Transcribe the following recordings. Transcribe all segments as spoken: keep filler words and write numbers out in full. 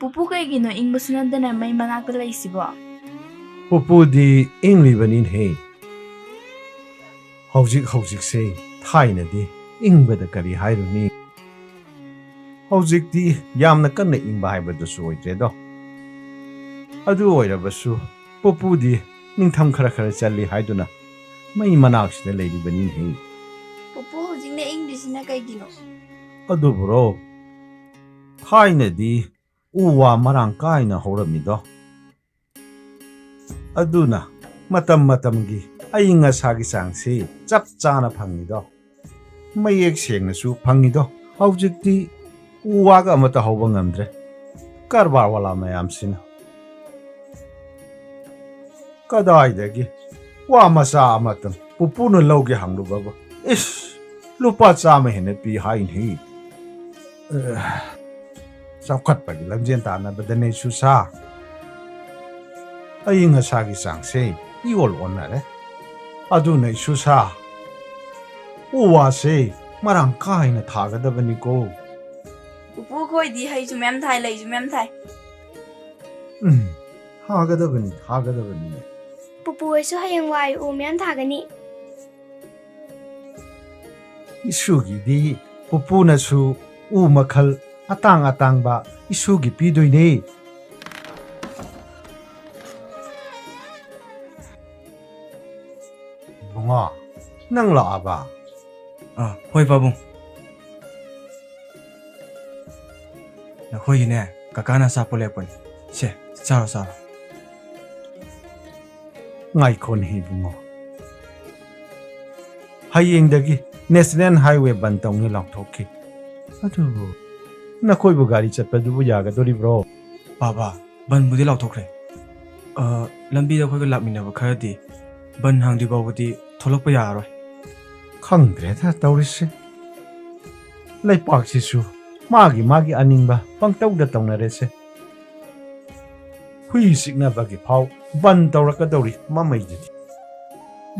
ꯄꯨꯄꯨ, ꯀꯩꯒꯤꯅꯣ ꯏꯪꯕꯁꯨ ꯅꯠꯇꯅ ꯃꯩ ꯃꯅꯥꯛꯇ ꯂꯩꯁꯤꯕꯣ? ꯄꯨꯄꯨꯗꯤ ꯏꯪꯂꯤꯕꯅꯤꯅꯦꯍꯦ꯫ ꯍꯧꯖꯤꯛ ꯍꯧꯖꯤꯛꯁꯦ ꯊꯥꯏꯅꯗꯤ ꯏꯪꯕꯗ ꯀꯔꯤ ꯍꯥꯏꯔꯨꯅꯤ? ꯍꯧꯖꯤꯛꯇꯤ ꯌꯥꯝꯅ ꯀꯟꯅ ꯏꯪꯕ ꯍꯥꯏꯕꯗꯨꯁꯨ ꯑꯣꯏꯗ꯭ꯔꯦꯗꯣ꯫ ꯑꯗꯨ ꯑꯣꯏꯔꯕꯁꯨ ꯄꯨꯄꯨꯗꯤ ꯅꯤꯡꯊꯝ ꯈꯔ ꯈꯔ ꯆꯜꯂꯤ ꯍꯥꯏꯗꯨꯅ ꯃꯩ ꯃꯅꯥꯛꯁꯤꯗ ꯂꯩꯔꯤꯕꯅꯤꯅꯦꯍꯦ꯫ ꯄꯨꯄꯨ, ꯍꯧꯖꯤꯛꯅ ꯏꯪꯗ꯭ꯔꯤꯁꯤꯅ ꯀꯩꯒꯤꯅꯣ? ꯑꯗꯨꯕꯨꯔꯣ, ꯊꯥꯏꯅꯗꯤ ꯎ ꯋꯥ ꯃꯔꯥꯡ ꯀꯥꯏꯅ ꯍꯧꯔꯝꯃꯤꯗꯣ꯫ ꯑꯗꯨꯅ ꯃꯇꯝ ꯃꯇꯝꯒꯤ ꯑꯏꯪ ꯑꯁꯥꯒꯤ ꯆꯥꯡꯁꯤ ꯆꯞ ꯆꯥꯅ ꯐꯪꯉꯤꯗꯣ꯫ ꯃꯌꯦꯛ ꯁꯦꯡꯅꯁꯨ ꯐꯪꯉꯤꯗꯣ꯫ ꯍꯧꯖꯤꯛꯇꯤ ꯎ ꯋꯥꯒ ꯑꯃꯠꯇ ꯍꯧꯕ ꯉꯝꯗ꯭ꯔꯦ, ꯀꯔꯕꯥꯔ ꯋꯥꯂꯥ ꯃꯌꯥꯝꯁꯤꯅ꯫ ꯀꯗꯥꯏꯗꯒꯤ ꯋꯥ ꯃꯆꯥ ꯑꯃꯇꯪ ꯄꯨꯄꯨꯅ ꯂꯧꯒꯦ ꯍꯪꯂꯨꯕꯕꯨ, ꯏꯁ, ꯂꯨꯄꯥ ꯆꯥꯝꯃ ꯍꯦꯟꯅ ꯄꯤ ꯍꯥꯏꯅꯤ꯫ ꯑꯦ, ꯆꯥꯎꯈꯠꯄꯒꯤ ꯂꯝꯖꯦꯟ ꯇꯥꯟꯅꯕꯗꯅꯦ ꯁꯨꯁꯥ꯫ ꯑꯏꯪ ꯑꯁꯥꯒꯤ ꯆꯥꯡꯁꯦ ꯏꯑꯣꯟ ꯑꯣꯟꯅꯔꯦ꯫ ꯑꯗꯨꯅ ꯁꯨꯁꯥ, ꯎ ꯋꯥꯁꯦ ꯃꯔꯥꯡ ꯀꯥꯏꯅ ꯊꯥꯒꯗꯕꯅꯤꯀꯣ꯫ ꯄꯨꯄꯨ, ꯑꯩꯈꯣꯏꯗꯤ ꯍꯩꯁꯨ ꯃꯌꯥꯝ ꯊꯥꯏ, ꯂꯩꯁꯨ ꯃꯌꯥꯝ ꯊꯥꯏ꯫ ꯎꯝ, ꯊꯥꯒꯗꯕꯅꯤ, ꯊꯥꯒꯗꯕꯅꯤ꯫ ꯄꯨꯄꯨ ꯍꯣꯏꯁꯨ ꯍꯌꯦꯡꯋꯥꯏ ꯎ ꯃꯌꯥꯝ ꯊꯥꯒꯅꯤ꯫ ꯏꯁꯨꯒꯤꯗꯤ ꯄꯨꯄꯨꯅꯁꯨ ꯎ ꯃꯈꯜ ꯑꯇꯥꯡ ꯑꯇꯥꯡꯕ ꯏꯁꯨꯒꯤ ꯄꯤꯗꯣꯏꯅꯦ꯫ ꯏꯕꯨꯡꯉꯣ, ꯅꯪ ꯂꯥꯛꯑꯕ? ꯑꯥ, ꯍꯣꯏ ꯄꯥꯕꯨꯡ꯫ ꯅꯈꯣꯏꯒꯤꯅꯦ, ꯀꯀꯥꯅ ꯑꯆꯥꯄꯣꯠ ꯂꯩꯔꯛꯄꯅꯤ꯫ ꯁꯦ, ꯆꯥꯔꯣ, ꯆꯥꯔꯣ꯫ ꯉꯥꯏꯈꯣꯅꯦ ꯏꯕꯨꯡꯉꯣ꯫ ꯍꯌꯦꯡꯗꯒꯤ National Highway ꯕꯟ ꯇꯧꯅꯤ ꯂꯥꯎꯊꯣꯛꯈꯤ꯫ ꯑꯗꯨꯕꯨ ꯅꯈꯣꯏꯕꯨ ꯒꯥꯔꯤ ꯆꯠꯄꯗꯨꯕꯨ ꯌꯥꯒꯗꯣꯔꯤꯕ꯭ꯔꯣ? ꯕꯥꯕꯥ, ꯕꯟꯕꯨꯗꯤ ꯂꯥꯎꯊꯣꯛꯈ꯭ꯔꯦ꯫ ꯑ, ꯂꯝꯕꯤꯗ ꯑꯩꯈꯣꯏꯒ ꯂꯥꯛꯃꯤꯟꯅꯕ ꯈꯔꯗꯤ ꯕꯟ ꯍꯥꯡꯗ꯭ꯔꯤ ꯐꯥꯎꯕꯗꯤ ꯊꯣꯛꯂꯛꯄ ꯌꯥꯔꯔꯣꯏ꯫ ꯈꯪꯗ꯭ꯔꯦꯗ ꯇꯧꯔꯤꯁꯦ꯫ ꯂꯩꯄꯥꯛꯁꯤꯁꯨ ꯃꯥꯒꯤ ꯃꯥꯒꯤ ꯑꯅꯤꯡꯕ ꯄꯪꯇꯧꯗ ꯇꯧꯅꯔꯦꯁꯦ꯫ ꯍꯨꯏ ꯆꯤꯛꯅꯕꯒꯤ ꯐꯥꯎ ꯕꯟ ꯇꯧꯔꯛꯀꯗꯧꯔꯤ ꯃꯃꯩꯗꯨꯗꯤ꯫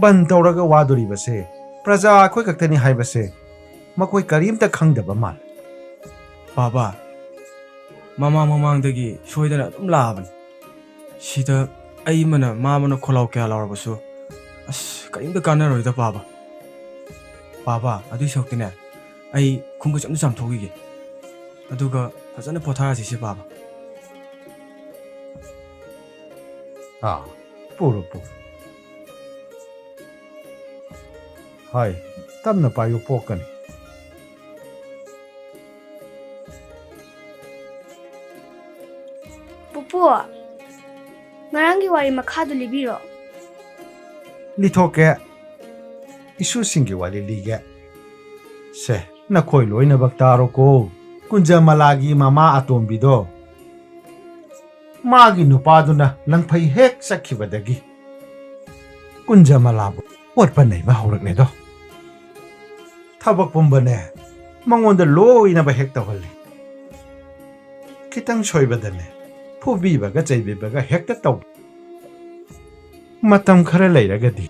ꯕꯟ ꯇꯧꯔꯒ ꯋꯥꯗꯣꯔꯤꯕꯁꯦ ꯄ꯭ꯔꯖꯥ ꯑꯩꯈꯣꯏ ꯈꯛꯇꯅꯤ ꯍꯥꯏꯕꯁꯦ ꯃꯈꯣꯏ ꯀꯔꯤꯝꯇ ꯈꯪꯗꯕ ꯃꯥꯜꯂꯦ꯫ ꯕꯥꯕꯥ, ꯃꯃꯥꯡ ꯃꯃꯥꯡꯗꯒꯤ ꯁꯣꯏꯗꯅ ꯑꯗꯨꯝ ꯂꯥꯛꯑꯕꯅꯤ꯫ ꯁꯤꯗ ꯑꯩ ꯑꯃꯅ, ꯃꯥ ꯑꯃꯅ ꯈꯣꯜꯂꯥꯎ ꯀꯌꯥ ꯂꯥꯎꯔꯕꯁꯨ, ꯑꯁ, ꯀꯔꯤꯝꯇ ꯀꯥꯟꯅꯔꯣꯏꯗ, ꯄꯥꯕ꯫ ꯄꯥꯕ, ꯑꯗꯨꯏ ꯁꯔꯨꯛꯇꯤꯅꯦ, ꯑꯩ ꯈꯣꯡꯈꯨꯠ ꯑꯝꯇ ꯆꯥꯝꯊꯣꯛꯈꯤꯒꯦ꯫ ꯑꯗꯨꯒ ꯐꯖꯅ ꯄꯣꯊꯥꯔꯁꯤꯁꯦ, ꯄꯥꯕ꯫ ꯑꯥ, ꯄꯨꯔꯣ, ꯄꯨꯔꯣ꯫ ꯍꯣꯏ, ꯇꯞꯅ ꯄꯥꯏꯌꯨ, ꯄꯣꯛꯀꯅꯤ꯫ ꯄꯨꯄꯨ, ꯉꯔꯥꯡꯒꯤ ꯋꯥꯔꯤ ꯃꯈꯥꯗꯨ ꯂꯤꯕꯤꯔꯣ꯫ ꯂꯤꯊꯣꯛꯀꯦ꯫ ꯏꯁꯨꯁꯤꯡꯒꯤ ꯋꯥꯔꯤ ꯂꯤꯒꯦ꯫ ꯁꯦ, ꯅꯈꯣꯏ ꯂꯣꯏꯅꯃꯛ ꯇꯥꯔꯣꯀꯣ꯫ ꯀꯨꯟꯖꯃꯂꯥꯒꯤ ꯃꯃꯥ ꯑꯇꯣꯝꯕꯤꯗꯣ, ꯃꯥꯒꯤ ꯅꯨꯄꯥꯗꯨꯅ ꯂꯪꯐꯩ ꯍꯦꯛ ꯆꯠꯈꯤꯕꯗꯒꯤ ꯀꯨꯟꯖꯃꯂꯥꯕꯨ ꯑꯣꯠꯄ ꯅꯩꯕ ꯍꯧꯔꯛꯂꯦꯗꯣ꯫ ꯊꯕꯛ ꯄꯨꯝꯕꯅꯦ, ꯃꯉꯣꯟꯗ ꯂꯣꯏꯅꯕ ꯍꯦꯛ ꯇꯧꯍꯜꯂꯤ꯫ ꯈꯤꯇꯪ ꯁꯣꯏꯕꯗꯅꯦ, ꯐꯨꯕꯤꯕꯒ ꯆꯩꯕꯤꯕꯒ ꯍꯦꯛꯇ ꯇꯧ꯫ ꯃꯇꯝ ꯈꯔ ꯂꯩꯔꯒꯗꯤ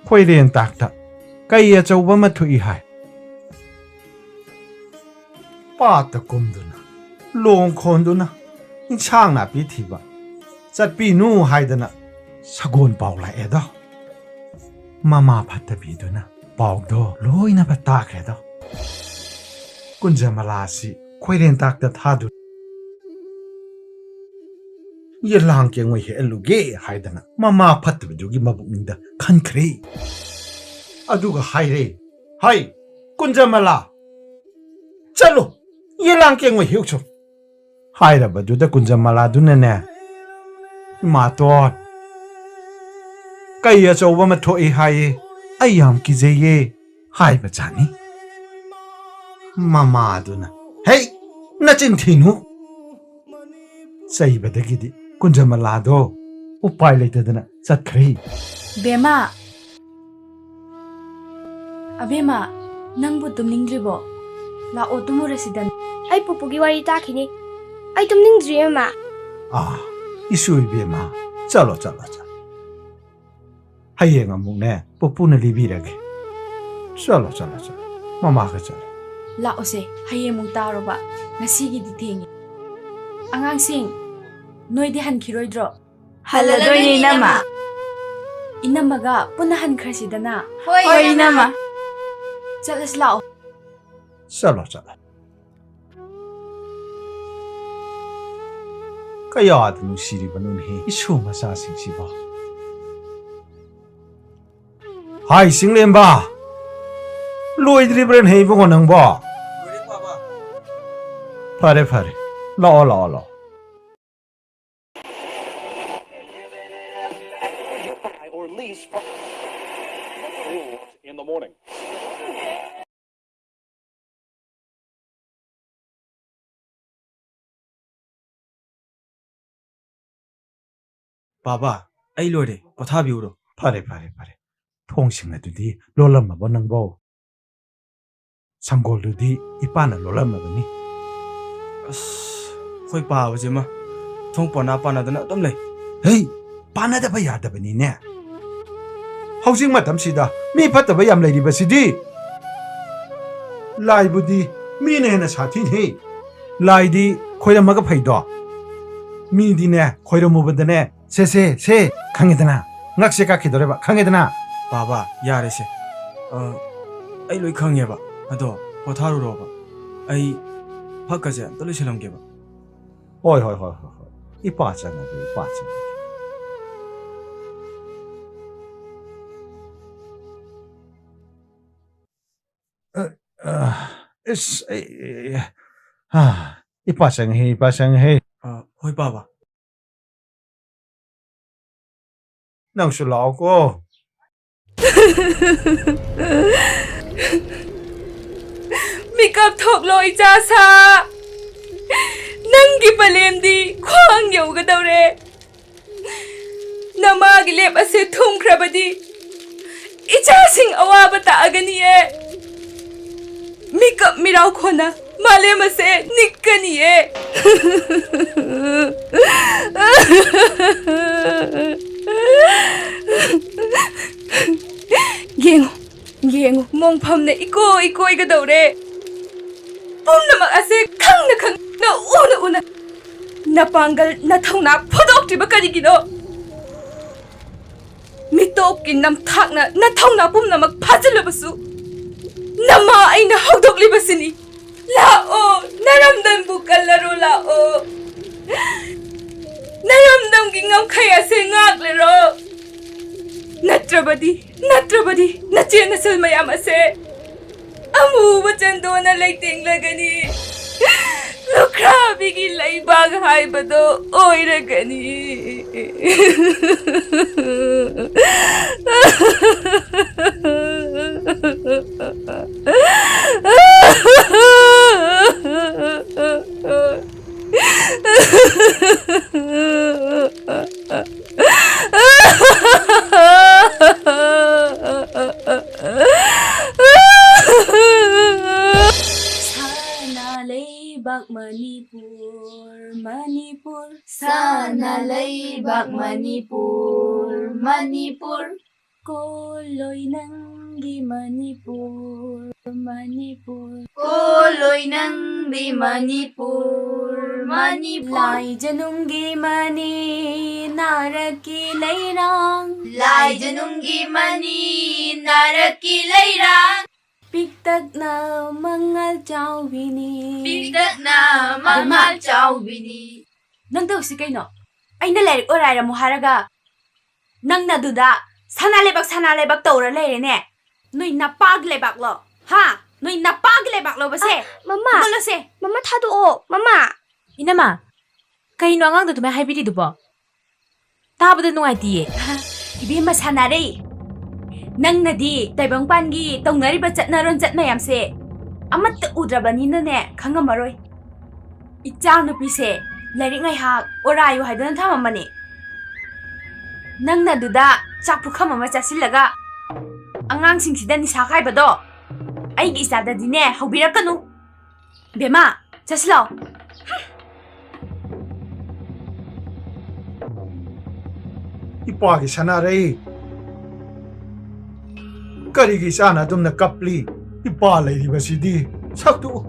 ꯈꯣꯏꯔꯦꯟ ꯇꯥꯛꯇ ꯀꯩ ꯑꯆꯧꯕ ꯑꯃ ꯊꯣꯛꯏ ꯍꯥꯏ꯫ ꯄꯥꯠꯇ ꯀꯨꯝꯗꯨꯅ, ꯂꯣꯡ ꯈꯣꯟꯗꯨꯅ, ꯏꯟꯁꯥꯡ ꯅꯥꯄꯤ ꯊꯤꯕ ꯆꯠꯄꯤꯅꯨ ꯍꯥꯏꯗꯅ ꯁꯒꯣꯜ ꯄꯥꯎ ꯂꯥꯛꯑꯦꯗꯣ꯫ ꯃꯃꯥ ꯐꯠꯇꯕꯤꯗꯨꯅ ꯄꯥꯎꯗꯣ ꯂꯣꯏꯅꯃꯛ ꯇꯥꯈ꯭ꯔꯦꯗꯣ꯫ ꯀꯨꯟꯖꯃꯂꯥꯁꯤ ꯈꯣꯏꯔꯦꯟ ꯇꯥꯛꯇ ꯊꯥꯗꯨꯅ ꯌꯦꯂꯥꯡ ꯀꯦꯡꯉꯣꯏ ꯍꯦꯛꯍꯜꯂꯨꯒꯦ ꯍꯥꯏꯗꯅ ꯃꯃꯥ ꯐꯠꯇꯕꯤꯗꯨꯒꯤ ꯃꯕꯨꯛꯅꯤꯡꯗ ꯈꯟꯈ꯭ꯔꯦ꯫ ꯑꯗꯨꯒ ꯍꯥꯏꯔꯦ, "ꯍꯩ, ꯀꯨꯟꯖꯃꯂꯥ, ꯆꯠꯂꯨ, ꯌꯦꯂꯥꯡ ꯀꯦꯡꯉꯣꯏ ꯍꯦꯛꯎꯆꯣ"꯫ ꯍꯥꯏꯔꯕꯗꯨꯗ ꯀꯨꯟꯖꯃꯂꯥꯗꯨꯅꯅꯦ, "ꯏꯃꯥꯇꯣꯟ, ꯀꯩ ꯑꯆꯧꯕ ꯑꯃ ꯊꯣꯛꯏ ꯍꯥꯏꯌꯦ, ꯑꯩ ꯌꯥꯝ ꯀꯤꯖꯩꯌꯦ" ꯍꯥꯏꯕꯖꯥꯠꯅꯤ꯫ ꯃꯃꯥꯗꯨꯅ, "ꯍꯩ, ꯅꯆꯤꯟ ꯊꯤꯅꯨ!" ꯆꯩꯕꯗꯒꯤꯗꯤ ꯀꯨꯟꯖꯃꯂꯥꯗꯣ ꯎꯄꯥꯏ ꯂꯩꯇꯗꯅ ꯆꯠꯈ꯭ꯔꯦ꯫ ꯕꯦꯃꯥ! ꯑꯕꯦꯃꯥ, ꯅꯪꯕꯨ ꯇꯨꯝꯅꯤꯡꯗ꯭ꯔꯤꯕꯣ? ꯂꯥꯛꯑꯣ, ꯇꯨꯝꯃꯨꯔꯁꯤꯗꯅ꯫ ꯑꯩ ꯄꯨꯄꯨꯒꯤ ꯋꯥꯔꯤ ꯇꯥꯈꯤꯅꯤ꯫ ꯑꯩ ꯇꯨꯝꯅꯤꯡꯗ꯭ꯔꯤꯌꯦ, ꯃꯃꯥ꯫ ꯑꯥ, ꯏꯁꯨ ꯏꯕꯦꯝꯃ, ꯆꯠꯂꯣ, ꯆꯠꯂꯣ, ꯆꯠꯂꯣ꯫ ꯍꯌꯦꯡ ꯑꯃꯨꯛꯅꯦ, ꯄꯨꯄꯨꯅ ꯂꯤꯕꯤꯔꯒꯦ꯫ ꯆꯠꯂꯣ, ꯆꯠꯂꯣ, ꯆꯠꯂꯣ꯫ ꯃꯃꯥꯒ ꯆꯠꯂꯣ꯫ ꯂꯥꯛꯑꯣꯁꯦ, ꯍꯌꯦꯡꯃꯨꯛ ꯇꯥꯔꯣꯕ꯫ ꯉꯁꯤꯒꯤꯗꯤ ꯊꯦꯡꯉꯦ꯫ ꯑꯉꯥꯡꯁꯤꯡ, ꯅꯣꯏꯗꯤ ꯍꯟꯈꯤꯔꯣꯏꯗ꯭ꯔꯣ? ꯍꯜꯂꯗꯣꯏꯅꯦ, ꯏꯅꯝꯃ꯫ ꯏꯅꯝꯃꯒ ꯄꯨꯟꯅ ꯍꯟꯈ꯭ꯔꯁꯤꯗꯅ꯫ ꯍꯣꯏ, ꯍꯣꯏ, ꯏꯅꯝꯃ꯫ ꯏꯅꯝꯃ꯫ ꯆꯠꯂꯁꯤ ꯂꯥꯛꯑꯣ꯫ ꯆꯠꯂꯣ, ꯆꯠꯂꯣ꯫ ꯀꯌꯥꯗ ꯅꯨꯡꯁꯤꯔꯤꯕꯅꯣꯅꯦꯍꯦ, ꯏꯁꯨ ꯃꯆꯥꯁꯤꯡꯁꯤꯕꯣ꯫ ꯍꯥꯏ, ꯆꯤꯡꯂꯦꯝꯕ, ꯂꯣꯏꯗ꯭ꯔꯤꯕ꯭ꯔꯥꯅꯦ ꯏꯕꯨꯡꯉꯣ ꯅꯪꯕꯣ? ꯂꯣꯏꯔꯦ, ꯄꯥꯕ꯫ ꯐꯔꯦ, ꯐꯔꯦ, ꯂꯥꯛꯑꯣ, ꯂꯥꯛꯑꯣ, ꯂꯥꯛꯑꯣ꯫ In the morning. ꯕꯥꯕꯥ, ꯑꯩ ꯂꯣꯏꯔꯦ, ꯄꯣꯊꯥꯕꯤꯌꯨꯔꯣ? ꯐꯔꯦ, ꯐꯔꯦ, ꯐꯔꯦ꯫ ꯊꯣꯡꯁꯤꯡ ꯑꯗꯨꯗꯤ ꯂꯣꯜꯂꯝꯃꯕꯣ ꯅꯪꯕꯣ? ꯁꯪꯒꯣꯜꯗꯨꯗꯤ ꯏꯄꯥꯅ ꯂꯣꯜꯂꯝꯃꯕꯅꯤ꯫ ꯑꯁ, ꯑꯩꯈꯣꯏ ꯄꯥꯕꯁꯤꯃ ꯊꯣꯡ ꯄꯥꯅ ꯄꯥꯅꯗꯅ ꯑꯗꯨꯝ ꯂꯩ꯫ ꯍꯩ, ꯄꯥꯅꯗꯕ ꯌꯥꯗꯕꯅꯤꯅꯦ꯫ ꯍꯧꯖꯤꯛ ꯃꯇꯝꯁꯤꯗ ꯃꯤ ꯐꯠꯇꯕ ꯌꯥꯝ ꯂꯩꯔꯤꯕꯁꯤꯗꯤ꯫ ꯂꯥꯏꯕꯨꯗꯤ ꯃꯤꯅ ꯍꯦꯟꯅ ꯁꯥꯊꯤꯅꯤ꯫ ꯂꯥꯏꯗꯤ ꯈꯣꯏꯔꯝꯃꯒ ꯐꯩꯗꯣ꯫ ꯃꯤꯗꯤꯅꯦ, ꯈꯣꯏꯔꯝꯃꯨꯕꯗꯅꯦ, ꯁꯦ, ꯁꯦ, ꯁꯦ, ꯈꯪꯉꯦꯗꯅ? ꯉꯛꯁꯦ ꯀꯥꯈꯤꯗꯧꯔꯦꯕ, ꯈꯪꯉꯦꯗꯅ? ꯕꯥꯕꯥ, ꯌꯥꯔꯦꯁꯦ꯫ ꯑ, ꯑꯩ ꯂꯣꯏ ꯈꯪꯉꯦꯕ꯫ ꯑꯗꯣ ꯄꯣꯊꯥꯔꯨꯔꯣꯕ꯫ ꯑꯩ ꯐꯛꯀꯁꯦ ꯑꯝꯇ ꯂꯣꯏꯁꯜꯂꯝꯒꯦꯕ꯫ ꯍꯣꯏ, ꯍꯣꯏ, ꯍꯣꯏ, ꯍꯣꯏ, ꯍꯣꯏ꯫ ꯏꯄꯥ ꯆꯪꯉꯒꯦ, ꯏꯄꯥ ꯆꯪꯉꯒꯦ꯫ ꯑ, ꯑ, ꯏꯁ, ꯑꯩ, ꯑ, ꯏꯄꯥ ꯆꯪꯉꯦꯍꯦ, ꯏꯄꯥ ꯆꯪꯉꯦꯍꯦ꯫ ꯑ, ꯍꯣꯏ, ꯄꯥꯕ꯫ ꯅꯪꯁꯨ ꯂꯥꯛꯑꯣꯀꯣ꯫ ꯃꯤꯀꯞ ꯊꯣꯛꯂꯣ, ꯏꯆꯥ ꯁꯥ꯫ ꯅꯪꯒꯤ ꯄꯂꯦꯝꯗꯤ ꯈ꯭ꯋꯥꯡ ꯌꯧꯒꯗꯧꯔꯦ꯫ ꯅꯃꯥꯒꯤ ꯂꯦꯞ ꯑꯁꯦ ꯊꯨꯝꯈ꯭ꯔꯕꯗꯤ ꯏꯆꯥꯁꯤꯡ ꯑꯋꯥꯕ ꯇꯥꯛꯑꯒꯅꯤꯌꯦ꯫ ꯃꯤꯀꯞ ꯃꯤꯔꯥꯎꯈꯣꯅ ꯃꯥꯂꯦꯝ ꯑꯁꯦ ꯅꯤꯛꯀꯅꯤꯌꯦ꯫ ꯌꯦꯡꯉꯨ, ꯌꯦꯡꯉꯨ, ꯃꯣꯡꯐꯝꯅ ꯏꯀꯣꯏ ꯀꯣꯏꯒꯗꯧꯔꯦ꯫ ꯄꯨꯝꯅꯃꯛ ꯑꯁꯦ ꯈꯪꯅ ꯈꯪꯅ, ꯎꯅ ꯎꯅ ꯅꯄꯥꯡꯒꯜ ꯅꯊꯧꯅꯥ ꯐꯨꯗꯣꯛꯇ꯭ꯔꯤꯕ ꯀꯔꯤꯒꯤꯅꯣ? ꯃꯤꯇꯣꯞꯀꯤ ꯅꯝꯊꯥꯛꯅ ꯅꯊꯧꯅꯥ ꯄꯨꯝꯅꯃꯛ ꯐꯥꯖꯤꯜꯂꯕꯁꯨ, ꯅꯃꯥ ꯑꯩꯅ ꯍꯧꯗꯣꯛꯂꯤꯕꯁꯤꯅꯤ꯫ ꯂꯥꯛꯑꯣ, ꯅꯔꯝꯗꯝꯕꯨ ꯀꯜꯂꯔꯣ, ꯂꯥꯛꯑꯣ꯫ ꯅꯔꯝꯗꯝꯒꯤ ꯉꯝꯈꯩ ꯑꯁꯦ ꯉꯥꯛꯂꯔꯣ꯫ ꯅꯠꯇ꯭ꯔꯕꯗꯤ, ꯅꯠꯇ꯭ꯔꯕꯗꯤ ꯅꯆꯦ ꯅꯆꯜ ꯃꯌꯥꯝ ꯑꯁꯦ ꯑꯃꯨꯕ ꯆꯟꯗꯣꯟꯅ ꯂꯩꯇꯦꯡꯂꯒꯅꯤ꯫ ꯂꯨꯈ꯭ꯔꯥꯕꯤꯒꯤ ꯂꯩꯕꯥꯛ ꯍꯥꯏꯕꯗꯣ ꯑꯣꯏꯔꯒꯅꯤ꯫ ꯁꯅꯥ ꯂꯩꯕꯥꯛ ꯃꯅꯤꯄꯨꯔ, ꯃꯅꯤꯄꯨꯔ꯫ ꯁꯅꯥ ꯂꯩꯕꯥꯛ ꯃꯅꯤꯄꯨꯔ, ꯃꯅꯤꯄꯨꯔ꯫ ꯀꯣꯜꯂꯣꯏ ꯅꯪꯒꯤ ꯃꯅꯤꯄꯨꯔ, ꯃꯅꯤꯄꯨꯔ꯫ ꯀꯣꯜꯂꯣꯏ ꯅꯪꯗꯤ ꯃꯅꯤꯄꯨꯔ, ꯃꯅꯤꯄꯨꯔ꯫ ꯂꯥꯏꯖꯅꯨꯡꯒꯤ ꯃꯅꯤ ꯅꯥꯔꯛꯀꯤ ꯂꯩꯔꯥꯡ꯫ ꯂꯥꯏꯖꯅꯨꯡꯒꯤ ꯃꯅꯤ ꯅꯥꯔꯛꯀꯤ ꯂꯩꯔꯥꯡ꯫ ꯄꯤꯛꯇꯛꯅ ꯃꯉꯥꯜ ꯆꯥꯎꯕꯤꯅꯤ꯫ ꯄꯤꯛꯇꯛꯅ ꯃꯉꯥꯜ ꯆꯥꯎꯕꯤꯅꯤ꯫ ꯅꯪ ꯇꯧꯁꯤ ꯀꯩꯅꯣ? ꯑꯩꯅ ꯂꯥꯏꯔꯤꯛ ꯑꯣꯔꯥꯏꯔꯝꯃꯨ ꯍꯥꯏꯔꯒ ꯅꯪꯅ ꯑꯗꯨꯗ ꯁꯅꯥ ꯂꯩꯕꯥꯛ, ꯁꯅꯥ ꯂꯩꯕꯥꯛ ꯇꯧꯔ ꯂꯩꯔꯦꯅꯦ꯫ ꯅꯣꯏ ꯅꯄꯥꯒꯤ ꯂꯩꯕꯥꯛꯂꯣ? ꯍꯥ? ꯅꯣꯏ ꯅꯄꯥꯒꯤ ꯂꯩꯕꯥꯛꯂꯣꯕꯁꯦ? ꯑ, ꯃꯃꯥ! ꯍꯧꯒꯠꯂꯣꯁꯦ꯫ ꯃꯃꯥ, ꯊꯥꯗꯣꯛꯑꯣ, ꯃꯃꯥ! ꯏꯅꯝꯃ, ꯀꯩꯅꯣ ꯑꯉꯥꯡꯗꯣ ꯑꯗꯨꯃꯥꯏꯅ ꯍꯥꯏꯕꯤꯔꯤꯗꯨꯕꯣ? ꯇꯥꯕꯗ ꯅꯨꯡꯉꯥꯏꯇꯤꯌꯦ꯫ ꯏꯕꯦꯝꯃ ꯁꯥꯟꯅꯔꯩ, ꯅꯪꯅꯗꯤ ꯇꯥꯏꯕꯪꯄꯥꯟꯒꯤ ꯇꯧꯅꯔꯤꯕ ꯆꯠꯅꯔꯣꯟ ꯆꯠ ꯃꯌꯥꯝꯁꯦ ꯑꯃꯠꯇ ꯎꯗ꯭ꯔꯕꯅꯤꯅꯅꯦ ꯈꯪꯉꯝꯃꯔꯣꯏ꯫ ꯏꯆꯥꯅꯨꯄꯤꯁꯦ ꯂꯥꯏꯔꯤꯛ ꯉꯥꯏꯍꯥꯛ ꯑꯣꯔꯥꯏꯌꯨ ꯍꯥꯏꯗꯨꯅ ꯊꯝꯃꯝꯕꯅꯦ꯫ ꯅꯪꯅ ꯑꯗꯨꯗ ꯆꯥꯛ ꯄꯨꯈꯝ ꯑꯃ ꯆꯥꯁꯤꯜꯂꯒ ꯑꯉꯥꯡꯁꯤꯡꯁꯤꯗ ꯅꯤꯁꯥ ꯈꯥꯏꯕꯗꯣ ꯑꯩꯒꯤ ꯏꯆꯥꯗꯗꯤꯅꯦ ꯍꯧꯕꯤꯔꯛꯀꯅꯨ꯫ ꯕꯦꯝꯃ, ꯆꯠꯁꯤꯜꯂꯣ꯫ ꯏꯄꯥꯒꯤ ꯁꯅꯥꯔꯩ, ꯀꯔꯤꯒꯤ ꯏꯆꯥꯅ ꯑꯗꯨꯝꯅ ꯀꯞꯂꯤ? ꯏꯄꯥ ꯂꯩꯔꯤꯕꯁꯤꯗꯤ ꯁꯛꯇꯨ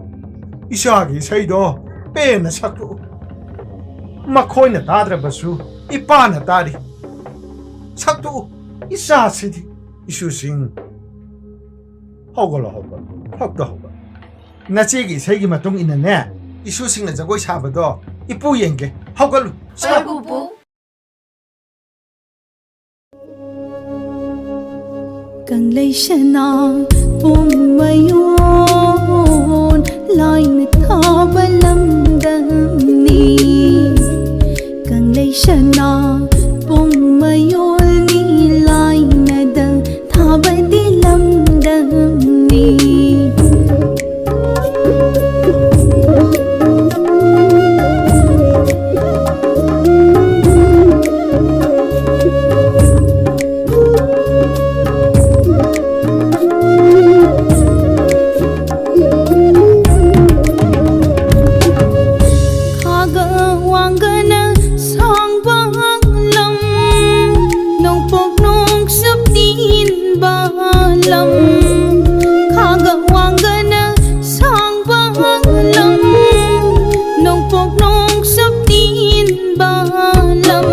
ꯏꯆꯥꯒꯤ ꯏꯁꯩꯗꯣ ꯄꯦꯟꯅ ꯁꯛꯇꯣꯛꯎ꯫ ꯃꯈꯣꯏꯅ ꯇꯥꯗ꯭ꯔꯕꯁꯨ ꯏꯄꯥꯅ ꯇꯥꯔꯤ꯫ ꯁꯛꯇꯣꯛꯎ, ꯏꯆꯥꯁꯤꯗꯤ꯫ ꯏꯁꯨꯁꯤꯡ, ꯍꯧꯒꯠꯂꯣ, ꯍꯧꯒꯠꯂꯣ, ꯍꯧꯒꯠꯂꯣ, ꯍꯧꯒꯠꯂꯣ꯫ ꯅꯆꯦꯒꯤ ꯏꯁꯩꯒꯤ ꯃꯇꯨꯡ ꯏꯟꯅꯅꯦ, ꯏꯁꯨꯁꯤꯡꯅ ꯖꯒꯣꯏ ꯁꯥꯕꯗꯣ ꯏꯄꯨ ꯌꯦꯡꯒꯦ꯫ ꯍꯧꯒꯠꯂꯨ, ꯍꯣꯏ, ꯆꯠꯂꯨ꯫ ꯄꯨꯄꯨ꯫ ꯀꯪꯂꯩ ꯁꯅꯥ ꯄꯨꯡ ꯃꯌꯣꯟ ꯂꯥꯏꯅ ꯊꯥꯕ ꯂꯝꯗꯝꯅꯤ꯫ ꯀꯪꯂꯩ ꯁꯅꯥ ꯄꯨꯡ ꯃꯌꯣꯜꯅꯤ ꯂꯥꯏꯅꯗ ꯊꯥꯕꯗꯤ ꯂꯝꯗꯝꯅꯤ꯫ ꯈꯥꯒ ꯋꯥꯡꯒꯅ ꯁꯥꯡꯕ ꯂꯝ, ꯅꯣꯡꯄꯣꯛ ꯅꯣꯡꯆꯨꯞ ꯅꯤꯟꯕ ꯂꯝ, ꯈꯥꯒ ꯋꯥꯡꯒꯅ ꯁꯥꯡꯕ ꯂꯝ, ꯅꯣꯡꯄꯣꯛ ꯅꯣꯡꯆꯨꯞ ꯅꯤꯟꯕ ꯂꯝ,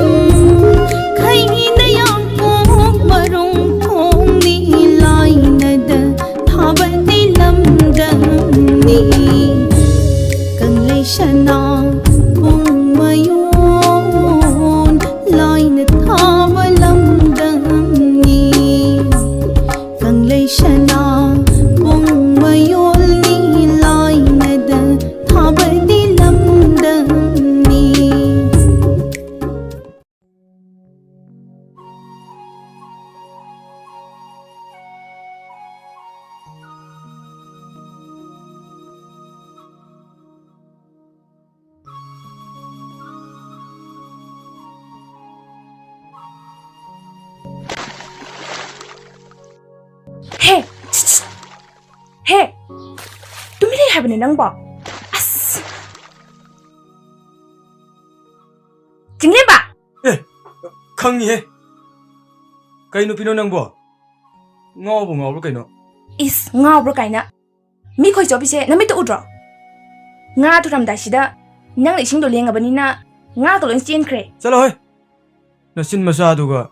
ꯈꯩꯅ ꯌꯥꯡꯀꯣꯛ ꯃꯔꯣꯡ ꯊꯣꯡꯅꯤ ꯂꯥꯏꯅꯗ ꯊꯥꯕꯗꯤ ꯂꯝꯗꯝꯅꯤ꯫ ꯀꯪꯂꯩ ꯁꯅꯥ ꯄꯨꯡ ꯃꯌꯣꯟ ꯂꯥꯏꯅ ꯊꯥꯕ ꯂꯝꯗꯝꯅꯤ꯫ ꯀꯪꯂꯩ ꯁꯅꯥ ꯄꯨꯡ ꯃꯌꯣꯜꯅꯤ ꯂꯥꯏꯅꯗ ꯊꯥꯕꯗꯤ ꯂꯝꯗꯝꯅꯤ꯫ ꯍꯦ! ꯁꯤꯠ, ꯁꯤꯠ! ꯍꯦ! ꯇꯨꯃꯤꯟ ꯂꯩ ꯍꯥꯏꯕꯅꯦ ꯅꯪꯕꯣ꯫ ꯑꯁ! ꯆꯤꯡꯂꯦꯝꯕ! ꯑꯦ! ꯈꯪꯉꯤꯍꯦ꯫ ꯀꯩ ꯅꯨꯄꯤꯅꯣ ꯅꯪꯕꯣ? ꯉꯥꯎꯕꯨ ꯉꯥꯎꯕ꯭ꯔꯥ ꯀꯩꯅꯣ? ꯏꯁ, ꯉꯥꯎꯕ꯭ꯔꯥ ꯀꯥꯏꯅ꯫ ꯃꯤ ꯈꯣꯏ ꯆꯣꯞꯄꯤꯁꯦ ꯅꯃꯤꯠꯇ ꯎꯗ꯭ꯔꯣ? ꯉꯥ ꯊꯨꯔꯝꯗꯥꯏꯁꯤꯗ ꯅꯪꯅ ꯏꯁꯤꯡꯗꯣ ꯂꯦꯡꯉꯕꯅꯤꯅ ꯉꯥꯒ ꯂꯣꯏ ꯆꯦꯟꯈ꯭ꯔꯦ꯫ ꯆꯠꯂꯣꯍꯦ! ꯅꯆꯤꯟ ꯃꯆꯥꯗꯨꯒ꯫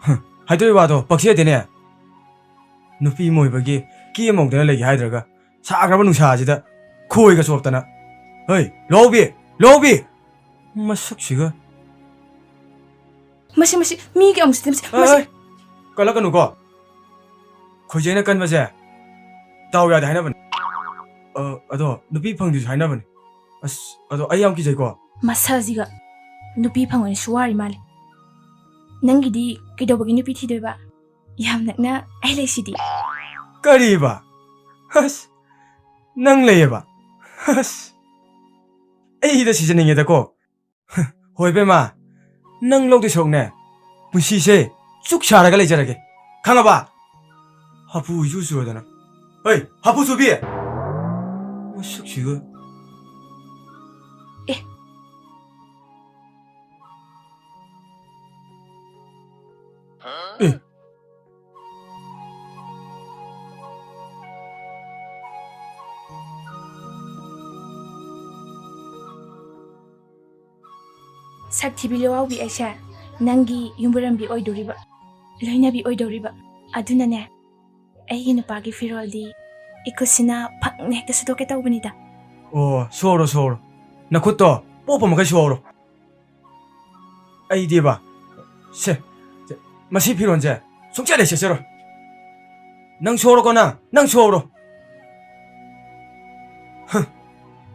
ꯍ, ꯍꯥꯏꯗꯣꯛꯏ ꯋꯥꯗꯣ ꯄꯛꯆꯗꯦꯅꯦ꯫ ꯅꯨꯄꯤ ꯑꯃ ꯑꯣꯏꯕꯒꯤ ꯀꯦ ꯑꯃ ꯍꯧꯗꯅ ꯂꯩꯒꯦ ꯍꯥꯏꯗ꯭ꯔꯒ, ꯁꯥꯈ꯭ꯔꯕ ꯅꯨꯡꯁꯥꯁꯤꯗ ꯈꯣꯏꯒ ꯆꯣꯞꯇꯅ꯫ ꯍꯩ, ꯂꯨꯍꯧꯕꯤ! ꯂꯨꯍꯧꯕꯤ! ꯃꯁꯛꯁꯤꯒ꯫ ꯃꯁꯤ, ꯃꯁꯤ, ꯃꯤꯒꯤ ꯑꯃꯨꯛ ꯁꯤꯗ, ꯃꯁꯤ, ꯑꯦ, ꯃꯁꯤ꯫ ꯑꯦ, ꯀꯜꯂꯛꯀꯅꯨꯀꯣ꯫ ꯈꯣꯏꯖꯩꯅ ꯀꯟꯕꯁꯦ ꯗꯥꯎ ꯌꯥꯗꯦ ꯍꯥꯏꯅꯕꯅꯦ꯫ ꯑ, ꯑꯗꯣ ꯅꯨꯄꯤ ꯐꯪꯗꯦꯁꯨ ꯍꯥꯏꯅꯕꯅꯦ꯫ ꯑꯁ, ꯑꯗꯣ ꯑꯩ ꯌꯥꯝ ꯀꯤꯖꯩꯀꯣ꯫ ꯃꯁꯛꯁꯤꯒ ꯅꯨꯄꯤ ꯐꯪꯉꯣꯏꯅꯁꯨ ꯋꯥꯔꯤ ꯃꯥꯜꯂꯦ꯫ ꯅꯪꯒꯤꯗꯤ ꯀꯩꯗꯧꯕꯒꯤ ꯅꯨꯄꯤ ꯊꯤꯗꯣꯏꯕ? ꯌꯥꯝ ꯅꯛꯅ ꯑꯩ ꯂꯩꯁꯤꯗꯤ꯫ ꯀꯔꯤꯕ? ꯑꯁ, ꯅꯪ ꯂꯩꯌꯦꯕ? ꯑꯁ, ꯑꯩꯗ ꯁꯤꯖꯅꯤꯡꯉꯦꯗꯀꯣ꯫ ꯍꯣꯏ ꯏꯕꯦꯝꯃ, ꯅꯪ ꯂꯧꯗꯣꯏ ꯁꯔꯨꯛꯅꯦ, ꯄꯨꯟꯁꯤꯁꯦ ꯆꯨꯛ ꯁꯥꯔꯒ ꯂꯩꯖꯔꯒꯦ꯫ ꯈꯪꯉꯕ? ꯍꯥꯄꯨ ꯏꯆꯨ ꯆꯨꯔꯗꯅ꯫ ꯍꯩ, ꯍꯥꯄꯨ ꯆꯨꯕꯤ! ꯃꯁꯛꯁꯤꯒ꯫ ꯑꯦ꯫ ꯑꯦ꯫ ꯁꯛ ꯊꯤꯕꯤ ꯂꯨꯋꯥꯎꯕꯤ ꯑꯩꯁꯦ ꯅꯪꯒꯤ ꯌꯨꯝꯕꯨꯔꯦꯝꯕꯤ ꯑꯣꯏꯗꯣꯔꯤꯕ, ꯂꯣꯏꯅꯕꯤ ꯑꯣꯏꯗꯣꯔꯤꯕ꯫ ꯑꯗꯨꯅꯅꯦ, ꯑꯩꯒꯤ ꯅꯨꯄꯥꯒꯤ ꯐꯤꯔꯣꯜꯗꯤ ꯏꯈꯨꯠꯁꯤꯅ ꯐꯪꯅ ꯍꯦꯛꯇ ꯁꯨꯗꯣꯛꯀꯦ ꯇꯧꯕꯅꯤꯗ꯫ ꯑꯣ, ꯁꯨꯍꯧꯔꯣ, ꯁꯨꯍꯧꯔꯣ꯫ ꯅꯈꯨꯠꯇꯣ ꯄꯣꯞꯄ ꯃꯈꯩ ꯁꯨꯍꯧꯔꯣ꯫ ꯑꯩꯗꯤꯕ, ꯁꯦ, ꯁꯦ, ꯃꯁꯤ ꯐꯤꯔꯣꯜꯁꯦ ꯁꯨꯡꯁꯦꯠ ꯍꯦꯛ ꯁꯦꯠꯆꯔꯣꯏ꯫ ꯅꯪ ꯁꯨꯍꯧꯔꯣꯀꯣ, ꯅꯪ, ꯅꯪ ꯁꯨꯍꯧꯔꯣ꯫ ꯍ꯫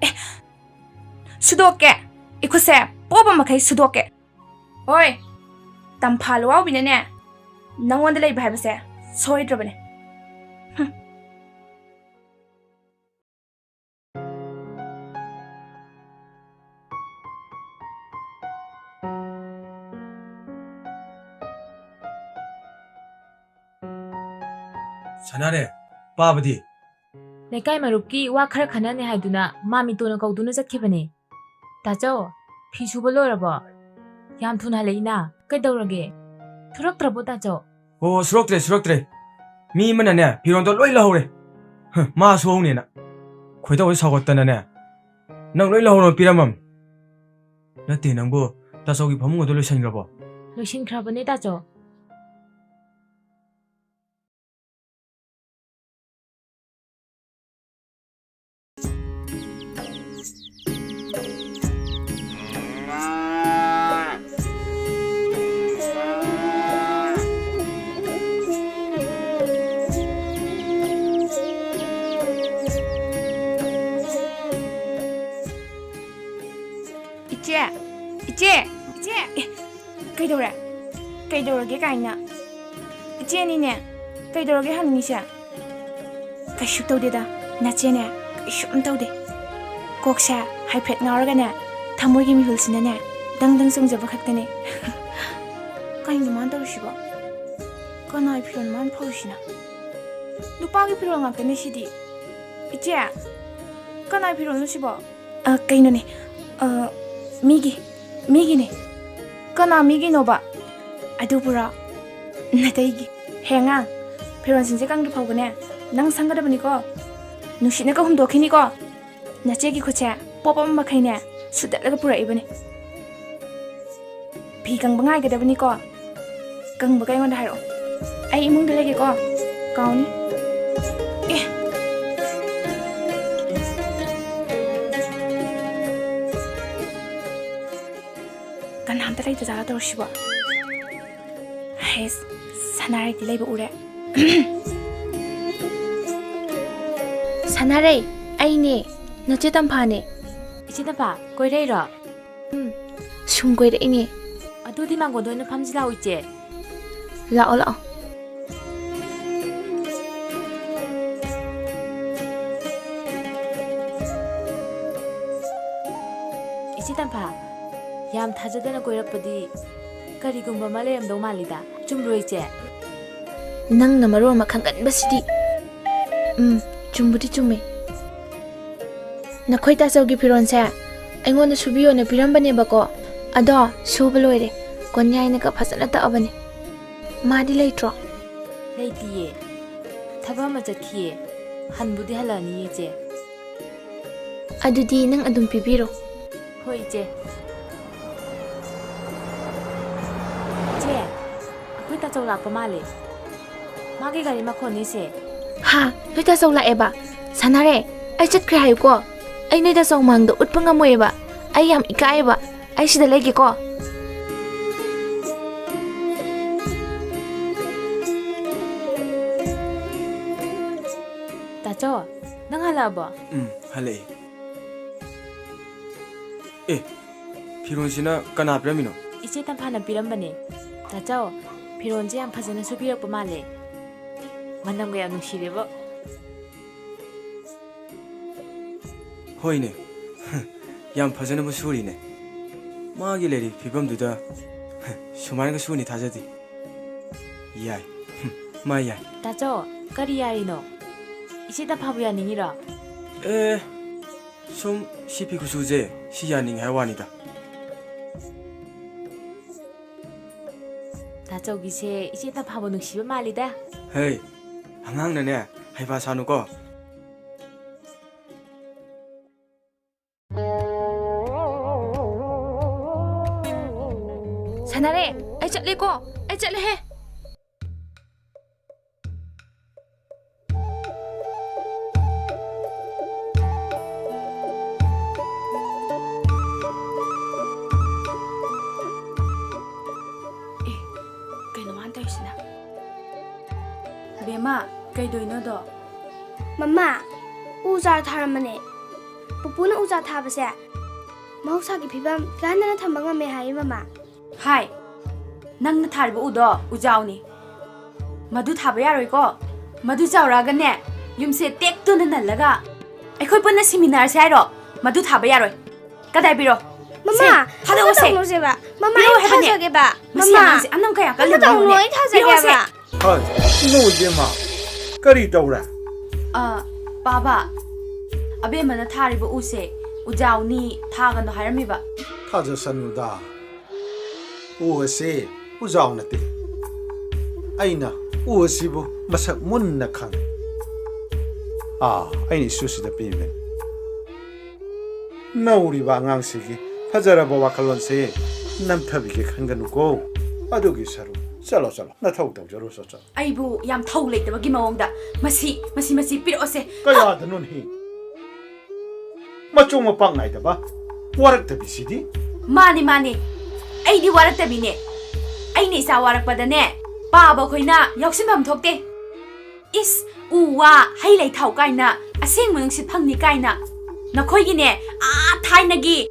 ꯑꯦ, ꯁꯨꯗꯣꯛꯀꯦ꯫ ꯏꯈꯨꯠꯁꯦ ꯄꯣꯞꯄ ꯃꯈꯩ ꯁꯨꯗꯣꯛꯀꯦ꯫ ꯍꯣꯏ, ꯇꯝꯐꯥ ꯂꯨꯋꯥꯎꯕꯤꯅꯅꯦ, ꯅꯪꯉꯣꯟꯗ ꯂꯩꯕ ꯍꯥꯏꯕꯁꯦ ꯁꯣꯏꯗ꯭ꯔꯕꯅꯦ꯫ ꯍꯨꯝ꯫ ꯁꯥꯟꯅꯔꯦ, ꯄꯥꯕꯗꯤ? ꯂꯩꯀꯥꯏ ꯃꯔꯨꯞꯀꯤ ꯋꯥ ꯈꯔ ꯈꯟꯅꯅꯤ ꯍꯥꯏꯗꯨꯅ ꯃꯥꯃꯤꯇꯣꯅ ꯀꯧꯗꯨꯅ ꯆꯠꯈꯤꯕꯅꯦ꯫ ꯇꯥꯆꯧ, ꯐꯤ ꯁꯨꯕ ꯂꯣꯏꯔꯕꯣ? ꯌꯥꯝ ꯊꯨꯅ ꯍꯜꯂꯛꯏꯅ꯫ ꯀꯩꯗꯧꯔꯒꯦ? ꯊꯣꯔꯛꯇ꯭ꯔꯕꯣ, ꯇꯥꯆꯧ? ꯑꯣ, ꯁꯨꯔꯛꯇ꯭ꯔꯦ, ꯁꯨꯔꯛꯇ꯭ꯔꯦ꯫ ꯃꯤ ꯑꯃꯅꯅꯦ, ꯐꯤꯔꯣꯟꯗꯣ ꯂꯣꯏ ꯂꯧꯍꯧꯔꯦ꯫ ꯍ, ꯃꯥ ꯁꯨꯍꯧꯅꯦꯅ꯫ ꯈꯣꯏꯗꯧ ꯁꯥꯎꯒꯠꯇꯅꯅꯦ, ꯅꯪ ꯂꯣꯏ ꯂꯧꯍꯧꯅꯕ ꯄꯤꯔꯝꯃꯝ꯫ ꯅꯠꯇꯦ ꯅꯪꯕꯨ, ꯇꯥꯆꯧꯒꯤ ꯐꯃꯨꯡ ꯑꯗꯨ ꯂꯣꯏꯁꯤꯟꯈ꯭ꯔꯕꯣ? ꯂꯣꯏꯁꯤꯟꯈ꯭ꯔꯕꯅꯦ ꯇꯥꯆꯧ꯫ ꯏꯆꯦ! ꯏꯆꯦ! ꯏꯆꯦ! ꯑꯦ, ꯀꯩꯗꯧꯔꯦ? ꯀꯩꯗꯧꯔꯒꯦ ꯀꯥꯏꯅ? ꯏꯆꯦꯅꯤꯅꯦ꯫ ꯀꯩꯗꯧꯔꯒꯦ ꯍꯪꯉꯤꯁꯦ? ꯀꯩꯁꯨ ꯇꯧꯗꯦꯗ, ꯅꯆꯦꯅꯦ, ꯀꯩꯁꯨꯝ ꯇꯧꯗꯦ꯫ ꯀꯣꯛꯁꯦ ꯍꯥꯏꯐꯦꯠ ꯉꯥꯎꯔꯒꯅꯦ, ꯊꯃꯣꯏꯒꯤ ꯃꯤꯍꯨꯜꯁꯤꯅꯅꯦ, ꯗꯪ ꯗꯪ ꯆꯣꯡꯖꯕ ꯈꯛꯇꯅꯦ꯫ ꯀꯩꯅꯣ ꯃꯥꯅ ꯇꯧꯔꯤꯁꯤꯕꯣ? ꯀꯅꯥꯏ ꯐꯤꯔꯣꯜ ꯃꯥꯅ ꯐꯧꯔꯤꯁꯤꯅ? ꯅꯨꯄꯥꯒꯤ ꯐꯤꯔꯣꯜ ꯉꯥꯛꯇꯅꯦ ꯁꯤꯗꯤ꯫ ꯏꯆꯦ, ꯀꯅꯥꯏ ꯐꯤꯔꯣꯜꯅꯣ ꯁꯤꯕꯣ? ꯑ, ꯀꯩꯅꯣꯅꯦ, ꯑ, ꯃꯤꯒꯤ, ꯃꯤꯒꯤꯅꯦ꯫ ꯀꯅꯥ ꯃꯤꯒꯤꯅꯣꯕ? ꯑꯗꯨꯕꯨꯔꯣ? ꯅꯇꯩꯒꯤ꯫ ꯍꯦ ꯑꯉꯥꯡ, ꯐꯤꯔꯣꯜꯁꯤꯡꯁꯦ ꯀꯪꯗ꯭ꯔꯤ ꯐꯥꯎꯕꯅꯦ, ꯅꯪ ꯁꯪꯒꯗꯕꯅꯤꯀꯣ꯫ ꯅꯨꯡꯁꯤꯠꯅꯒ ꯍꯨꯝꯗꯣꯛꯈꯤꯅꯤꯀꯣ꯫ ꯅꯆꯦꯒꯤ ꯈꯨꯠꯁꯦ ꯄꯣꯞ ꯑꯃ ꯃꯈꯩꯅꯦ ꯁꯨꯗꯠꯂꯒ ꯄꯨꯔꯛꯏꯕꯅꯦ꯫ ꯐꯤ ꯀꯪꯕ ꯉꯥꯏꯒꯗꯕꯅꯤꯀꯣ꯫ ꯀꯪꯕꯒ ꯑꯩꯉꯣꯟꯗ ꯍꯥꯏꯔꯛꯑꯣ꯫ ꯑꯩ ꯏꯃꯨꯡꯗ ꯂꯩꯒꯦꯀꯣ꯫ ꯀꯥꯎꯅꯤ꯫ ꯑꯦ꯫ ꯀꯅꯥꯝꯇ ꯂꯩꯇꯖꯥꯠꯂ ꯇꯧꯔꯤꯁꯤꯕꯣ? ꯍꯩꯁ, ꯁꯅꯥꯔꯩꯗꯤ ꯂꯩꯕ ꯎꯔꯦ꯫ ꯁꯅꯥꯔꯩ, ꯑꯩꯅꯦ, ꯅꯆꯦ ꯇꯝꯐꯥꯅꯦ꯫ ꯏꯆꯦ ꯇꯝꯐꯥ, ꯀꯣꯏꯔꯛꯏꯔꯣ? ꯎꯝ, ꯁꯨꯝ ꯀꯣꯏꯔꯛꯏꯅꯦ꯫ ꯑꯗꯨꯗꯤ ꯃꯥꯡꯒꯣꯟꯗ ꯑꯣꯏꯅ ꯐꯝꯁꯤ ꯂꯥꯛꯑꯣ, ꯏꯆꯦ꯫ ꯂꯥꯛꯑꯣ, ꯂꯥꯛꯑꯣ꯫ ꯏꯆꯦ ꯇꯝꯐꯥ, ꯌꯥꯝ ꯊꯥꯖꯗꯅ ꯀꯣꯏꯔꯛꯄꯗꯤ ꯀꯔꯤꯒꯨꯝꯕ ꯑꯃ ꯂꯩꯔꯝꯗꯧ ꯃꯥꯜꯂꯤꯗ꯫ ꯆꯨꯝꯕ꯭ꯔꯣ, ꯏꯆꯦ? ꯅꯪꯅ ꯃꯔꯣꯟ ꯑꯃ ꯈꯪꯒꯟꯕꯁꯤꯗꯤ꯫ ꯎꯝ, ꯆꯨꯝꯕꯨꯗꯤ ꯆꯨꯝꯃꯦ꯫ ꯅꯈꯣꯏ ꯇꯥꯆꯧꯒꯤ ꯐꯤꯔꯣꯜꯁꯦ ꯑꯩꯉꯣꯟꯗ ꯁꯨꯕꯤꯌꯣꯅ ꯄꯤꯔꯝꯕꯅꯦꯕꯀꯣ꯫ ꯑꯗꯣ ꯁꯨꯕ ꯂꯣꯏꯔꯦ꯫ ꯀꯣꯟꯌꯥꯏꯅꯒ ꯐꯖꯅ ꯇꯛꯑꯕꯅꯦ꯫ ꯃꯥꯗꯤ ꯂꯩꯇ꯭ꯔꯣ? ꯂꯩꯇꯤꯌꯦ꯫ ꯊꯕꯛ ꯑꯃ ꯆꯠꯈꯤꯌꯦ꯫ ꯍꯟꯕꯨꯗꯤ ꯍꯜꯂꯛꯑꯅꯤꯌꯦ, ꯏꯆꯦ꯫ ꯑꯗꯨꯗꯤ ꯅꯪ ꯑꯗꯨꯝ ꯄꯤꯕꯤꯔꯣ꯫ ꯍꯣꯏ, ꯏꯆꯦ꯫ ꯏꯆꯦ, ꯑꯩꯈꯣꯏ ꯇꯥꯆꯧ ꯂꯥꯛꯄ ꯃꯥꯜꯂꯦ꯫ ꯃꯥꯒꯤ ꯒꯥꯔꯤ ꯃꯈꯣꯟꯅꯤꯁꯦ꯫ ꯍꯥ? ꯅꯣꯏ ꯇꯥꯆꯧ ꯂꯥꯛꯑꯦꯕ? ꯁꯥꯟꯅꯔꯦ, ꯑꯩ ꯆꯠꯈ꯭ꯔꯦ ꯍꯥꯏꯌꯨꯀꯣ꯫ ꯑꯩ ꯅꯣꯏ ꯇꯥꯆꯧ ꯃꯥꯡꯗ ꯎꯠꯄ ꯉꯝꯃꯣꯏꯌꯦꯕ꯫ ꯑꯩ ꯌꯥꯝ ꯏꯀꯥꯏꯌꯦꯕ꯫ ꯑꯩ ꯁꯤꯗ ꯂꯩꯒꯦꯀꯣ꯫ ꯇꯥꯆꯧ, ꯅꯪ ꯍꯜꯂꯛꯑꯕꯣ? ꯎꯝ, ꯍꯜꯂꯛꯑꯦ꯫ ꯑꯦ, ꯐꯤꯔꯣꯜꯁꯤꯅ ꯀꯅꯥ ꯄꯤꯔꯝꯃꯤꯅꯣ? ꯏꯆꯦ ꯇꯝꯐꯥꯅ ꯄꯤꯔꯝꯕꯅꯦ꯫ ꯇꯥꯆꯧ, ꯐꯤꯔꯣꯜꯁꯦ ꯌꯥꯝ ꯐꯖꯅ ꯁꯨꯕꯤꯔꯛꯄ ꯃꯥꯜꯂꯦ꯫ ꯃꯅꯝꯒ ꯌꯥꯝ ꯅꯨꯡꯁꯤꯔꯦꯕꯣ꯫ ꯍꯣꯏꯅꯦ꯫ ꯌꯥꯝ ꯐꯖꯅꯕꯨ ꯁꯨꯔꯤꯅꯦ꯫ ꯃꯥꯒꯤ ꯂꯩꯔꯤꯕ ꯐꯤꯕꯝꯗꯨꯗ ꯁꯨꯃꯥꯏꯅꯒ ꯁꯨꯅꯤ ꯊꯥꯖꯗꯦ꯫ ꯌꯥꯏ꯫ ꯃꯥ ꯌꯥꯏ꯫ ꯇꯥꯆꯧ, ꯀꯔꯤ ꯌꯥꯔꯤꯅꯣ? ꯏꯆꯦ ꯇꯝꯐꯥꯕꯨ ꯌꯥꯅꯤꯡꯉꯤꯔꯣ? ꯑꯦ, ꯁꯨꯝ ꯁꯤ ꯐꯤ ꯈꯨꯁꯨꯁꯦ ꯁꯤ ꯌꯥꯅꯤꯡꯉꯦ ꯍꯥꯏ ꯋꯥꯅꯤꯗ꯫ ꯇꯥꯆꯧꯒꯤꯁꯦ ꯏꯆꯦ ꯇꯝꯐꯥꯕꯨ ꯅꯨꯡꯁꯤꯕ ꯃꯥꯜꯂꯤꯗ꯫ ꯍꯩ, ꯑꯉꯥꯡꯅꯅꯦ ꯍꯩꯄꯥ ꯁꯥꯅꯨꯀꯣ꯫ ꯁꯥꯟꯅꯔꯦ, ꯑꯩ ꯆꯠꯂꯦꯀꯣ, ꯑꯩ ꯆꯠꯂꯦꯍꯦ꯫ ꯑꯦ, ꯀꯩꯅꯣ ꯃꯥꯅ ꯇꯧꯔꯤꯁꯤꯅ? ꯕꯦꯝꯃ, ꯀꯩꯗꯣꯏꯅꯣꯗꯣ? ꯃꯃꯥ, ꯎ ꯆꯥꯔ ꯊꯥꯔꯝꯕꯅꯦ꯫ ꯄꯨꯄꯨꯅ ꯎ ꯆꯥꯔ ꯊꯥꯕꯁꯦ ꯃꯍꯧꯁꯥꯒꯤ ꯐꯤꯕꯝ ꯐꯤꯍꯟꯗꯅ ꯊꯝꯕ ꯉꯝꯃꯦ ꯍꯥꯏꯌꯦ, ꯃꯃꯥ꯫ ꯍꯥꯏ, ꯅꯪꯅ ꯊꯥꯔꯤꯕ ꯎꯗꯣ ꯎꯖꯥꯎꯅꯤ꯫ ꯃꯗꯨ ꯊꯥꯕ ꯌꯥꯔꯣꯏꯀꯣ꯫ ꯃꯗꯨ ꯆꯥꯎꯔꯛꯑꯒꯅꯦ, ꯌꯨꯝꯁꯦ ꯇꯦꯛꯇꯨꯅ ꯅꯜꯂꯒ ꯑꯩꯈꯣꯏ ꯄꯨꯟꯅ ꯁꯤꯃꯤꯟꯅꯔꯁꯦ ꯍꯥꯏꯔꯣ? ꯃꯗꯨ ꯊꯥꯕ ꯌꯥꯔꯣꯏ꯫ ꯀꯗꯥꯏ ꯄꯤꯔꯣ? ꯃꯃꯥ, ꯁꯦ, ꯊꯥꯗꯣꯛꯑꯣꯁꯦ꯫ ꯇꯧꯅꯨꯁꯦꯕ꯫ ꯃꯃꯥ, ꯄꯤꯔꯛꯑꯣ ꯑꯩ ꯍꯥꯏꯕꯅꯦ꯫ ꯊꯥꯖꯒꯦꯕ꯫ ꯃꯁꯤ ꯃꯃꯥ, ꯑꯉꯥꯡꯁꯦ ꯑꯅꯝ ꯀꯌꯥ ꯀꯜꯂꯤꯕ ꯇꯧꯅꯨ, ꯑꯉꯥꯡꯅꯦ꯫ ꯑꯩ ꯄꯤꯔꯛꯑꯣꯁꯦ꯫ ꯊꯥꯖꯒꯦꯕ꯫ ꯍꯣꯏ, ꯏꯃꯧ ꯏꯕꯦꯝꯃ, ꯀꯔꯤ ꯇꯧꯔꯦ? ꯑ, ꯄꯥꯕ, ꯑꯕꯦꯝꯃꯅ ꯊꯥꯔꯤꯕ ꯎꯁꯦ ꯎꯖꯥꯎꯅꯤ, ꯊꯥꯒꯅꯨ ꯍꯥꯏꯔꯝꯃꯤꯕ꯫ ꯊꯥꯖꯁꯅꯨꯗ꯫ ꯎ ꯑꯁꯤ ꯎꯖꯥꯎ ꯅꯠꯇꯦ꯫ ꯑꯩꯅ ꯎ ꯑꯁꯤꯕꯨ ꯃꯁꯛ ꯃꯨꯟꯅ ꯈꯪꯏ꯫ ꯑꯥ, ꯑꯩꯅ ꯏꯁꯨꯁꯤꯗ ꯄꯤꯕꯅꯤ꯫ ꯅꯧꯔꯤꯕ ꯑꯉꯥꯡꯁꯤꯒꯤ ꯐꯖꯔꯕ ꯋꯥꯈꯜꯂꯣꯟꯁꯦ ꯅꯝꯊꯕꯤꯒꯦ ꯈꯟꯒꯅꯨꯀꯣ꯫ ꯑꯗꯨꯒꯤ ꯁꯔꯨꯛ, ꯆꯠꯂꯣ, ꯆꯠꯂꯣ, ꯅꯊꯧ ꯇꯧꯖꯔꯣ, ꯆꯠ, ꯆꯠ꯫ ꯑꯩꯕꯨ ꯌꯥꯝ ꯊꯧ ꯂꯩꯇꯕꯒꯤ ꯃꯑꯣꯡꯗ ꯃꯁꯤ, ꯃꯁꯤ, ꯃꯁꯤ ꯄꯤꯔꯛꯑꯣꯁꯦ꯫ ꯀꯌꯥꯗꯅꯣꯅꯦꯍꯦ? ꯃꯆꯣꯡ ꯃꯄꯥꯛ ꯅꯥꯏꯗꯕ ꯋꯥꯔꯛꯇꯕꯤꯁꯤꯗꯤ꯫ ꯃꯥꯅꯤ, ꯃꯥꯅꯤ꯫ ꯑꯩꯗꯤ ꯋꯥꯔꯛꯇꯕꯤꯅꯦ꯫ ꯑꯩꯅ ꯏꯆꯥ ꯋꯥꯔꯛꯄꯗꯅꯦ, ꯄꯥꯕ ꯑꯩꯈꯣꯏꯅ ꯌꯥꯎꯁꯤꯟꯐꯝ ꯊꯣꯛꯇꯦ꯫ ꯏꯁ, ꯎ ꯋꯥ, ꯍꯩ ꯂꯩ ꯊꯥꯎ ꯀꯥꯏꯅ, ꯑꯁꯦꯡꯕ ꯅꯨꯡꯁꯤꯠ ꯐꯪꯅꯤ ꯀꯥꯏꯅ꯫ ꯅꯈꯣꯏꯒꯤꯅꯦ, ꯑꯥ, ꯊꯥꯏꯅꯒꯤ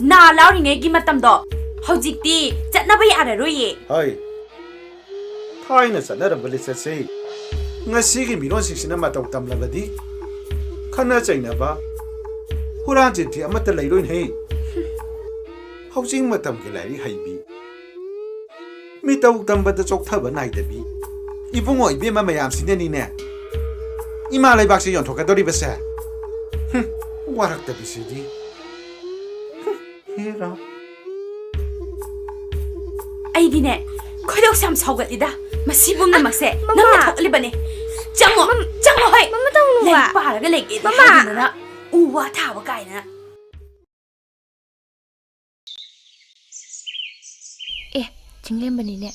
ꯅꯥ ꯂꯥꯎꯔꯤꯉꯩꯒꯤ ꯃꯇꯝꯗꯣ ꯍꯧꯖꯤꯛꯇꯤ ꯆꯠꯅꯕ ꯌꯥꯔꯔꯣꯏꯌꯦ꯫ ꯍꯣꯏ꯫ ꯊꯥꯏꯅ ꯆꯠꯅꯔꯝꯕ ꯂꯤꯆꯠꯁꯦ ꯉꯁꯤꯒꯤ ꯃꯤꯔꯣꯟꯁꯤꯡꯁꯤꯅ ꯃꯇꯧ ꯇꯝꯂꯕꯗꯤ ꯈꯠꯅ ꯆꯩꯅꯕ, ꯍꯨꯔꯥꯟ ꯆꯤꯟꯊꯤ ꯑꯃꯠꯇ ꯂꯩꯔꯣꯏꯅꯦ꯫ ꯍꯧꯖꯤꯛ ꯃꯇꯝꯒꯤ ꯂꯥꯏꯔꯤꯛ ꯍꯩꯕꯤ, ꯃꯤꯇꯧ ꯇꯝꯕꯗ ꯆꯣꯛꯊꯕ ꯅꯥꯏꯗꯕꯤ ꯏꯕꯨꯡꯉꯣ ꯏꯕꯦꯝꯃ ꯃꯌꯥꯝꯁꯤꯅꯅꯤꯅꯦ ꯏꯃꯥ ꯂꯩꯕꯥꯛꯁꯦ ꯌꯣꯟꯊꯣꯛꯀꯗꯧꯔꯤꯕꯁꯦ꯫ ꯍꯨꯝ, ꯋꯥꯔꯛꯇꯕꯤꯁꯤꯗꯤ꯫ ꯍꯨꯝ, ꯍꯦꯔꯥ꯫ ꯑꯩꯗꯤꯅꯦ, ꯈꯣꯏꯗꯧꯁꯦ ꯌꯥꯝ ꯁꯥꯎꯒꯠꯂꯤꯗ꯫ ꯃꯁꯤ ꯄꯨꯝꯅꯃꯛꯁꯦ ꯃꯃꯥ! ꯅꯪꯅ ꯊꯣꯛꯍꯜꯂꯤꯕꯅꯦ꯫ ꯆꯪꯉꯣ, ꯃꯝ-, ꯆꯪꯉꯣ ꯍꯣꯏ꯫ ꯃꯃꯥ ꯇꯧꯅꯨꯕ꯫ ꯂꯥꯏꯔꯤꯛ ꯄꯥꯔꯒ ꯂꯩꯒꯦꯗꯤ ꯃꯃꯥ! ꯍꯥꯏꯗꯅ ꯎ ꯋꯥ ꯊꯥꯕ ꯀꯥꯏꯅ꯫ ꯑꯦ, ꯆꯤꯡꯂꯦꯝꯕꯅꯤꯅꯦ꯫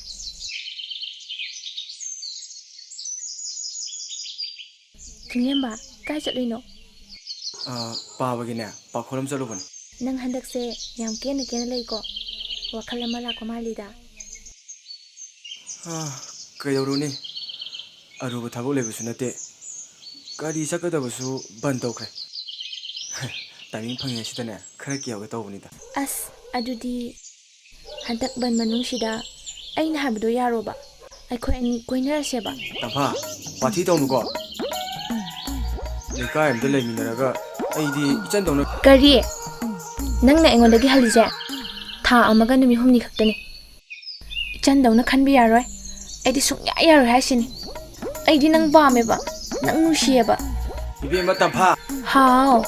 ꯆꯤꯡꯂꯦꯝꯕ, ꯀꯥꯏ ꯆꯠꯂꯨꯏꯅꯣ? ꯑ, ꯄꯥꯕꯒꯤꯅꯦ, ꯄꯥꯈꯣꯜ ꯑꯃ ꯆꯠꯂꯨꯕꯅꯤ꯫ ꯅꯪ ꯍꯟꯗꯛꯁꯦ ꯌꯥꯝ ꯀꯦꯅ ꯀꯦꯅ ꯂꯩꯀꯣ꯫ ꯋꯥꯈꯜ ꯑꯃ ꯂꯥꯛꯄ ꯃꯥꯜꯂꯤꯗ꯫ ꯑ, ꯀꯩꯗꯧꯔꯨꯅꯤ? ꯑꯔꯨꯕ ꯊꯕꯛ ꯂꯩꯕꯁꯨ ꯅꯠꯇꯦ꯫ ꯒꯥꯔꯤ ꯆꯠꯀꯗꯕꯁꯨ ꯕꯟ ꯇꯧꯈ꯭ꯔꯦ꯫ ꯇꯥꯏꯃꯤꯡ ꯐꯪꯉꯤꯉꯩꯁꯤꯗꯅꯦ, ꯈꯔ ꯀꯦꯍꯧꯒꯦ ꯇꯧꯕꯅꯤꯗ꯫ ꯑꯁ, ꯑꯗꯨꯗꯤ ꯍꯟꯗꯛ ꯕꯟ ꯃꯅꯨꯡꯁꯤꯗ ꯑꯩꯅ ꯍꯥꯏꯕꯗꯣ ꯌꯥꯔꯣꯕ? ꯑꯩꯈꯣꯏ ꯑꯅꯤ ꯀꯣꯏꯅꯔꯁꯦꯕ꯫ ꯇꯝꯐꯥ, ꯋꯥꯊꯤ ꯇꯧꯅꯨꯀꯣ꯫ ꯂꯩꯀꯥꯏ ꯑꯃꯗ ꯂꯩꯃꯤꯟꯅꯔꯒ ꯑꯩꯗꯤ ꯏꯆꯟꯗꯧꯅ ꯀꯔꯤ? ꯅꯪꯅ ꯑꯩꯉꯣꯟꯗꯒꯤ ꯍꯜꯂꯤꯁꯦ ꯊꯥ ꯑꯃꯒ ꯅꯨꯃꯤꯠ ꯍꯨꯝꯅꯤ ꯈꯛꯇꯅꯤ꯫ ꯏꯆꯟꯗꯧꯅ ꯈꯟꯕ ꯌꯥꯔꯣꯏ꯫ ꯑꯩꯗꯤ ꯁꯨꯡꯌꯥ ꯌꯥꯔꯣꯏ ꯍꯥꯏꯁꯤꯅꯤ꯫ ꯑꯩꯗꯤ ꯅꯪ ꯄꯥꯝꯃꯦꯕ, ꯅꯪ ꯅꯨꯡꯁꯤꯌꯦꯕ꯫ ꯏꯕꯦꯝꯃ ꯇꯝꯐꯥ꯫ ꯍꯥꯎ꯫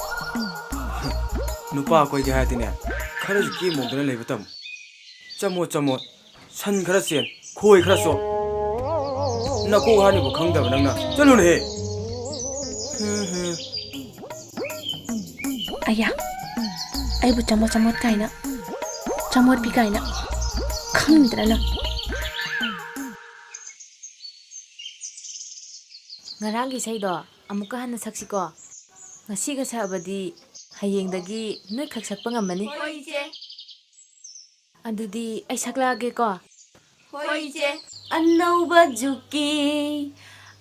ꯅꯨꯄꯥ ꯀꯣꯏꯒꯦ ꯍꯥꯏꯔꯗꯤꯅꯦ, ꯈꯔꯁꯨ ꯀꯦ ꯃꯣꯡꯗꯅ ꯂꯩꯕ ꯇꯝꯃꯨ꯫ ꯆꯃꯣꯠ ꯆꯃꯣꯠ, ꯁꯟ ꯈꯔ ꯆꯦꯟ, ꯈꯣꯏ ꯈꯔ ꯆꯣꯞ꯫ ꯅꯀꯣꯛ ꯍꯥꯠꯅꯤꯕꯨ ꯈꯪꯗꯕ ꯅꯪꯅ꯫ ꯆꯠꯂꯨꯅꯦꯍꯦ꯫ ꯑꯌꯥ꯫ ꯑꯩꯕꯨ ꯆꯃꯣꯠ ꯆꯃꯣꯠ ꯀꯥꯏꯅ, ꯆꯃꯣꯠꯄꯤ ꯀꯥꯏꯅ ꯈꯪꯗ꯭ꯔꯥ ꯅꯪ? ꯉꯔꯥꯡꯒꯤ ꯏꯁꯩꯗꯣ ꯑꯃꯨꯛꯀ ꯍꯟꯅ ꯁꯛꯁꯤꯀꯣ꯫ ꯉꯁꯤꯒ ꯁꯛꯑꯕꯗꯤ ꯍꯌꯦꯡꯗꯒꯤ ꯅꯣꯏꯈꯛ ꯁꯛꯄ ꯉꯝꯃꯅꯤ꯫ ꯍꯣꯏ, ꯏꯆꯦ꯫ ꯑꯗꯨꯗꯤ ꯑꯩ ꯁꯛꯂꯛꯑꯒꯦꯀꯣ꯫ ꯍꯣꯏ, ꯏꯆꯦ꯫ ꯑꯅꯧꯕ ꯖꯨꯛꯀꯤ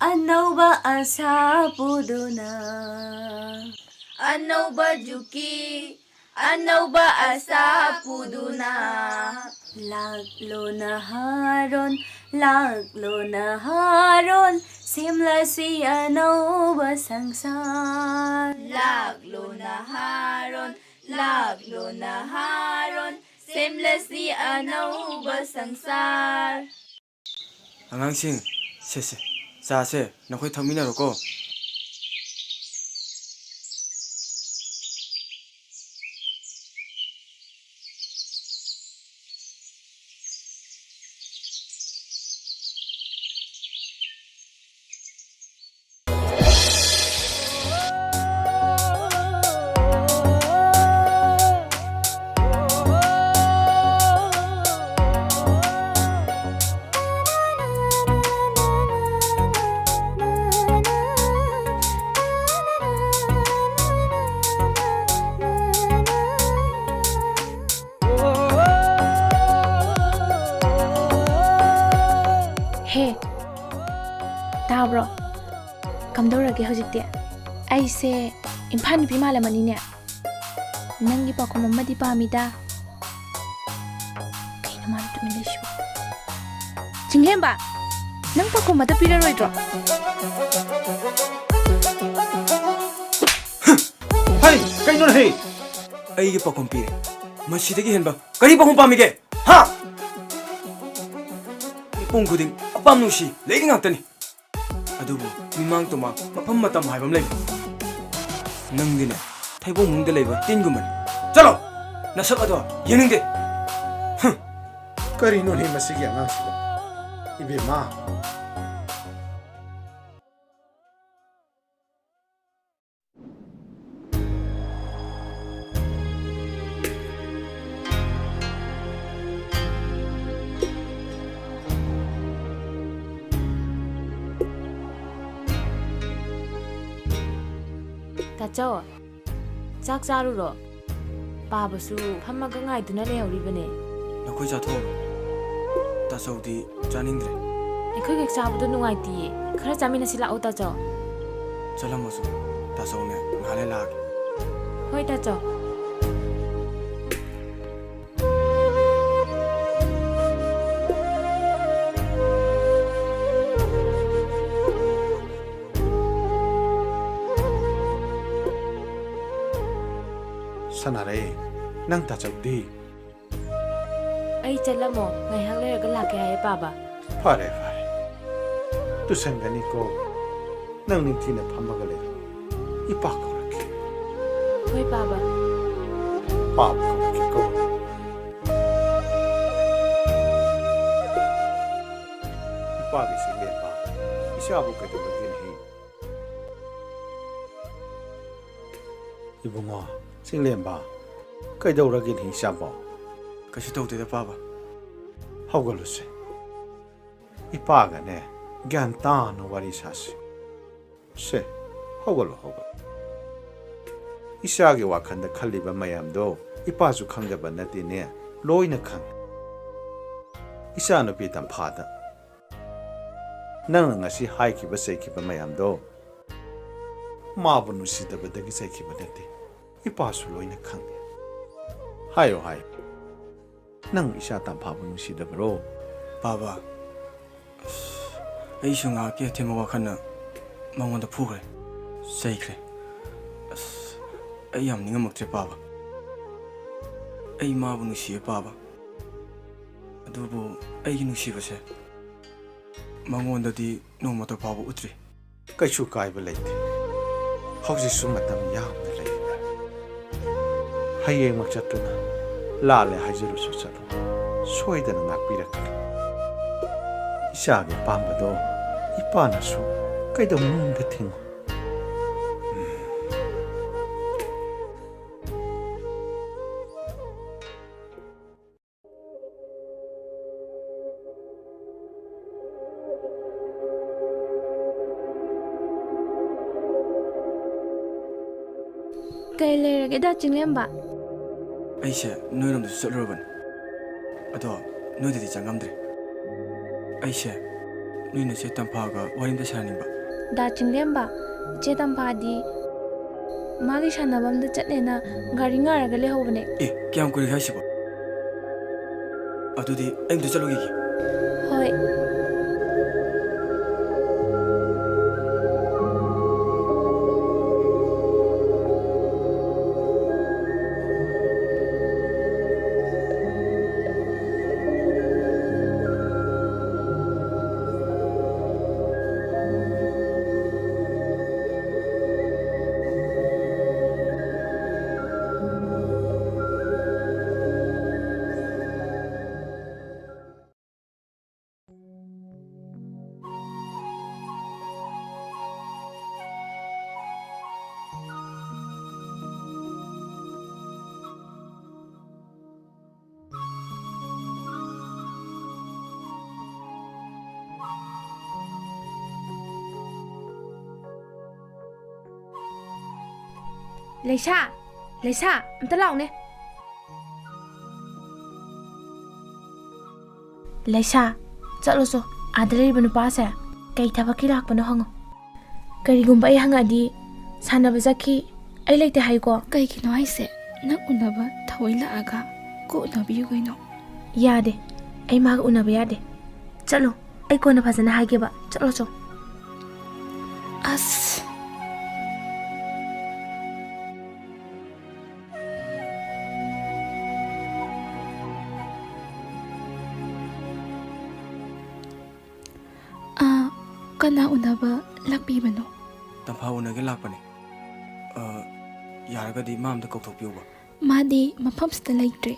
ꯑꯅꯧꯕ ꯑꯁꯥ ꯄꯨꯗꯨꯅ, ꯑꯅꯧꯕ ꯖꯨꯛꯀꯤ ꯑꯅꯧꯕ ꯑꯁꯥ ꯄꯨꯗꯨꯅ, ꯂꯥꯛꯂꯣ ꯅꯍꯥꯔꯣꯟ, ꯂꯥꯛꯂꯣ ꯅꯍꯥꯔꯣꯟ, ꯁꯦꯝꯂꯁꯤ ꯑꯅꯧꯕ ꯁꯪꯁꯥꯔ꯫ ꯂꯥꯛꯂꯣ ꯅꯍꯥꯔꯣꯟ, ꯂꯥꯛꯂꯣ ꯅꯍꯥꯔꯣꯟ, ꯁꯦꯝꯂꯁꯤ ꯑꯅꯧꯕ ꯁꯪꯁꯥꯔ꯫ ꯑꯉꯥꯡꯁꯤꯡ, ꯁꯦ, ꯁꯦ, ꯆꯥꯁꯦ ꯅꯈꯣꯏ ꯊꯛꯃꯤꯟꯅꯔꯣꯀꯣ꯫ ꯍꯦ, ꯇꯥꯕ꯭ꯔꯣ? ꯀꯝꯗꯧꯔꯒꯦ ꯍꯧꯖꯤꯛꯇꯤ? ꯑꯩꯁꯦ ꯏꯝꯐꯥꯜ ꯅꯨꯄꯤ ꯃꯥꯜꯂꯝꯃꯅꯤꯅꯦ꯫ ꯅꯪꯒꯤ ꯄꯥꯎꯈꯨꯝ ꯑꯃꯗꯤ ꯄꯥꯝꯃꯤꯗ꯫ ꯀꯩꯅꯣ ꯃꯥꯅ ꯇꯨꯃꯤꯟ ꯂꯩꯁꯤꯕꯣ? ꯆꯤꯡꯂꯦꯝꯕ, ꯅꯪ ꯄꯥꯎꯈꯨꯝ ꯑꯃꯇ ꯄꯤꯔꯔꯣꯏꯗ꯭ꯔꯣ? ꯍꯩ, ꯀꯩꯅꯣꯅꯦꯍꯦ? ꯑꯩꯒꯤ ꯄꯥꯎꯈꯨꯝ ꯄꯤꯔꯦ꯫ ꯃꯁꯤꯗꯒꯤ ꯍꯦꯟꯕ ꯀꯔꯤ ꯄꯥꯎꯈꯨꯝ ꯄꯥꯝꯃꯤꯒꯦ? ꯍꯥ? ꯃꯤꯄꯨꯝ ꯈꯨꯗꯤꯡ ꯑꯄꯥꯝ ꯅꯨꯡꯁꯤ ꯂꯩꯔꯤ ꯉꯥꯛꯇꯅꯤ꯫ ꯑꯗꯨꯕꯨ ꯃꯤꯃꯥꯡ ꯇꯨꯃꯥꯡ ꯃꯐꯝ ꯃꯇꯝ ꯍꯥꯏꯕ ꯑꯃ ꯂꯩꯕ꯫ ꯅꯪꯗꯤꯅꯦ, ꯊꯩꯕꯣꯡ ꯃꯅꯨꯡꯗ ꯂꯩꯕ ꯇꯤꯟꯒꯨꯝꯕꯅꯤ꯫ ꯆꯠꯂꯣ! ꯅꯁꯛ ꯑꯗꯣ ꯌꯦꯡꯅꯤꯡꯗꯦ꯫ ꯍꯨꯝ! ꯀꯔꯤꯅꯣꯅꯦ ꯃꯁꯤꯒꯤ ꯑꯉꯥꯡꯁꯤꯕꯣ? ꯏꯕꯦꯝꯃ! ꯆꯧ, ꯆꯥꯛ ꯆꯥꯔꯨꯔꯣ꯫ ꯄꯥꯕꯁꯨ ꯐꯝꯃꯒ ꯉꯥꯏꯗꯨꯅ ꯂꯩꯍꯧꯔꯤꯕꯅꯦ꯫ ꯅꯈꯣꯏ ꯆꯥꯊꯣꯛꯎꯔꯣ꯫ ꯇꯥꯆꯧꯗꯤ ꯆꯥꯅꯤꯡꯗ꯭ꯔꯦ꯫ ꯑꯩꯈꯣꯏ ꯈꯛ ꯆꯥꯕꯗꯣ ꯅꯨꯡꯉꯥꯏꯇꯤꯌꯦ꯫ ꯈꯔ ꯆꯥꯃꯤꯟꯅꯁꯤ ꯂꯥꯛꯑꯣ, ꯇꯥꯆꯧ꯫ ꯆꯠꯂꯝꯃꯣ ꯆꯧ꯫ ꯇꯥꯆꯧꯅꯦ, ꯉꯥꯏꯍꯥꯛ ꯂꯩ ꯂꯥꯛꯑꯒꯦ꯫ ꯍꯣꯏ, ꯇꯥꯆꯧ꯫ ꯁꯅꯥꯔꯩ, ꯅꯪ ꯇꯥꯆꯧꯗꯤ? ꯑꯩ ꯆꯠꯂꯝꯃꯣ, ꯉꯥꯏꯍꯥꯛ ꯂꯩꯔꯒ ꯂꯥꯛꯀꯦ ꯍꯥꯏꯌꯦ ꯄꯥꯕ꯫ ꯐꯔꯦ, ꯐꯔꯦ꯫ ꯇꯨꯁꯟꯒꯅꯤꯀꯣ꯫ ꯅꯪ ꯅꯤꯡꯊꯤꯅ ꯐꯝꯃꯒ ꯂꯩꯔꯣ꯫ ꯏꯄꯥ ꯀꯧꯔꯛꯀꯦ꯫ ꯍꯣꯏ, ꯄꯥꯕ꯫ ꯄꯥꯕ ꯀꯧꯔꯛꯀꯦꯀꯣ꯫ ꯏꯄꯥꯒꯤ ꯆꯤꯡꯂꯦꯝꯕ, ꯏꯆꯥꯕꯨ ꯀꯩꯗꯧꯔꯒꯦꯅꯦꯍꯦ? ꯏꯕꯨꯡꯉꯣ, ꯆꯤꯡꯂꯦꯝꯕ, ꯀꯩꯗꯧꯔꯒꯦꯅꯦ ꯏꯆꯥꯕꯣ? ꯀꯩꯁꯨ ꯇꯧꯗꯦꯗ, ꯄꯥꯕ꯫ ꯍꯧꯒꯠꯂꯨꯁꯦ꯫ ꯏꯄꯥꯒꯅꯦ, ꯒ꯭ꯌꯥꯟ ꯇꯥꯅ ꯋꯥꯔꯤ ꯁꯥꯁꯤ꯫ ꯁꯦ, ꯍꯧꯒꯠꯂꯣ, ꯍꯧꯒꯠꯂꯣ꯫ ꯏꯆꯥꯒꯤ ꯋꯥꯈꯜꯗ ꯈꯜꯂꯤꯕ ꯃꯌꯥꯝꯗꯣ ꯏꯄꯥꯁꯨ ꯈꯪꯗꯕ ꯅꯠꯇꯦꯅꯦ, ꯂꯣꯏꯅ ꯈꯪꯉꯤ꯫ ꯏꯆꯥꯅꯨꯄꯤ ꯇꯝꯐꯥꯗ ꯅꯪꯅ ꯉꯁꯤ ꯍꯥꯏꯈꯤꯕ ꯆꯩꯈꯤꯕ ꯃꯌꯥꯝꯗꯣ ꯃꯥꯕꯨ ꯅꯨꯡꯁꯤꯗꯕꯗꯒꯤ ꯆꯩꯈꯤꯕ ꯅꯠꯇꯦ, ꯏꯄꯥꯁꯨ ꯂꯣꯏꯅ ꯈꯪꯉꯤ꯫ ꯍꯥꯏꯌꯣ, ꯍꯥꯏꯌꯣ꯫ ꯅꯪ ꯏꯆꯥ ꯇꯝꯐꯥꯕꯨ ꯅꯨꯡꯁꯤꯗꯕꯔꯣ? ꯄꯥꯕ, ꯑꯁ, ꯑꯩꯁꯨ ꯉꯥꯏꯍꯥꯛꯀꯤ ꯑꯊꯦꯝꯕ ꯋꯥꯈꯜꯅ ꯃꯉꯣꯟꯗ ꯐꯨꯈ꯭ꯔꯦ, ꯆꯩꯈ꯭ꯔꯦ꯫ ꯑꯁ, ꯑꯩ ꯌꯥꯝ ꯅꯤꯡꯉꯝꯃꯛꯇ꯭ꯔꯦ, ꯄꯥꯕ꯫ ꯑꯩ ꯃꯥꯕꯨ ꯅꯨꯡꯁꯤꯌꯦ, ꯄꯥꯕ꯫ ꯑꯗꯨꯕꯨ ꯑꯩꯒꯤ ꯅꯨꯡꯁꯤꯕꯁꯦ ꯃꯉꯣꯟꯗꯗꯤ ꯅꯣꯡꯃꯇ ꯐꯥꯎꯕ ꯎꯠꯇ꯭ꯔꯤ꯫ ꯀꯩꯁꯨ ꯀꯥꯏꯕ ꯂꯩꯇꯦ꯫ ꯍꯧꯖꯤꯛꯁꯨ ꯃꯇꯝ ꯌꯥꯝꯅ ꯂꯩꯔꯤ꯫ ꯍꯌꯦꯡꯃꯛ ꯆꯠꯇꯨꯅ ꯂꯥꯜꯂꯦ ꯍꯥꯏꯖꯔꯨꯁꯨ ꯆꯠꯂꯨ꯫ ꯁꯣꯏꯗꯅ ꯉꯥꯛꯄꯤꯔꯛꯀꯅꯤ꯫ ꯏꯆꯥꯒꯤ ꯑꯄꯥꯝꯕꯗꯣ ꯏꯄꯥꯅꯁꯨ ꯀꯩꯗꯧꯅꯨꯡꯗ ꯊꯤꯡꯉꯨ꯫ ꯀꯩ ꯂꯩꯔꯒꯦ, ꯗꯥ ꯆꯤꯡꯂꯦꯝꯕ? ꯑꯩꯁꯦ ꯅꯣꯏꯔꯣꯝꯗꯁꯨ ꯆꯠꯂꯨꯔꯕꯅꯤ, ꯑꯗꯣ ꯅꯣꯏꯗꯗꯤ ꯆꯪꯉꯝꯗ꯭ꯔꯦ꯫ ꯑꯩꯁꯦ ꯅꯣꯏ ꯅꯆꯦ ꯇꯝꯐꯥꯒ ꯋꯥꯔꯤ ꯑꯝꯇ ꯁꯥꯟꯅꯅꯤꯡꯕ꯫ ꯗꯥ ꯆꯤꯡꯂꯦꯝꯕ, ꯏꯆꯦ ꯇꯝꯐꯥꯗꯤ ꯃꯥꯒꯤ ꯁꯥꯟꯅꯐꯝꯗ ꯆꯠꯅꯦꯅ ꯒꯥꯔꯤ ꯉꯥꯏꯔꯒ ꯂꯩꯍꯧꯕꯅꯦ꯫ ꯑꯦ, ꯀꯌꯥꯝ ꯀꯨꯏꯔꯒꯦ ꯍꯥꯏꯁꯤꯕꯣ? ꯑꯗꯨꯗꯤ ꯑꯩ ꯑꯝꯇ ꯆꯠꯂꯨꯈꯤꯒꯦ꯫ ꯍꯣꯏ꯫ ꯂꯩꯁꯥ, ꯂꯩꯁꯥ, ꯑꯝꯇ ꯂꯥꯛꯎꯅꯦ꯫ ꯂꯩꯁꯥ, ꯆꯠꯂꯣ ꯆꯣ꯫ ꯑꯥꯗ ꯂꯩꯔꯤꯕ ꯅꯨꯄꯥꯁꯦ ꯀꯩ ꯊꯕꯛꯀꯤ ꯂꯥꯛꯄꯅꯣ ꯍꯪꯉꯣ꯫ ꯀꯔꯤꯒꯨꯝꯕ ꯑꯩ ꯍꯪꯉꯛꯑꯗꯤ, "ꯁꯥꯟꯅꯕ ꯆꯠꯈꯤ, ꯑꯩ ꯂꯩꯇꯦ" ꯍꯥꯏꯀꯣ꯫ ꯀꯩꯒꯤꯅꯣ ꯍꯥꯏꯁꯦ? ꯅꯪ ꯎꯅꯕ ꯊꯑꯣꯏ ꯂꯥꯛꯑꯒ ꯀꯣꯛ ꯎꯅꯕꯤꯌꯨ ꯀꯩꯅꯣ꯫ ꯌꯥꯗꯦ, ꯑꯩ ꯃꯥꯒ ꯎꯅꯕ ꯌꯥꯗꯦ꯫ ꯆꯠꯂꯣ, ꯑꯩ ꯀꯣꯟꯅ ꯐꯖꯅ ꯍꯥꯏꯒꯦꯕ꯫ ꯆꯠꯂꯣ ꯆꯣ꯫ ꯑꯁ꯫ ꯑꯥ, ꯀꯅꯥ ꯎꯅꯕ ꯂꯥꯛꯄꯤꯕꯅꯣ? ꯇꯝꯐꯥ ꯎꯅꯒꯦ ꯂꯥꯛꯄꯅꯦ꯫ ꯑ, ꯌꯥꯔꯒꯗꯤ ꯃꯥ ꯑꯝꯇ ꯀꯧꯊꯣꯛꯄꯤꯌꯨꯕ꯫ ꯃꯥꯗꯤ ꯃꯐꯝꯁꯤꯗ ꯂꯩꯇ꯭ꯔꯦ,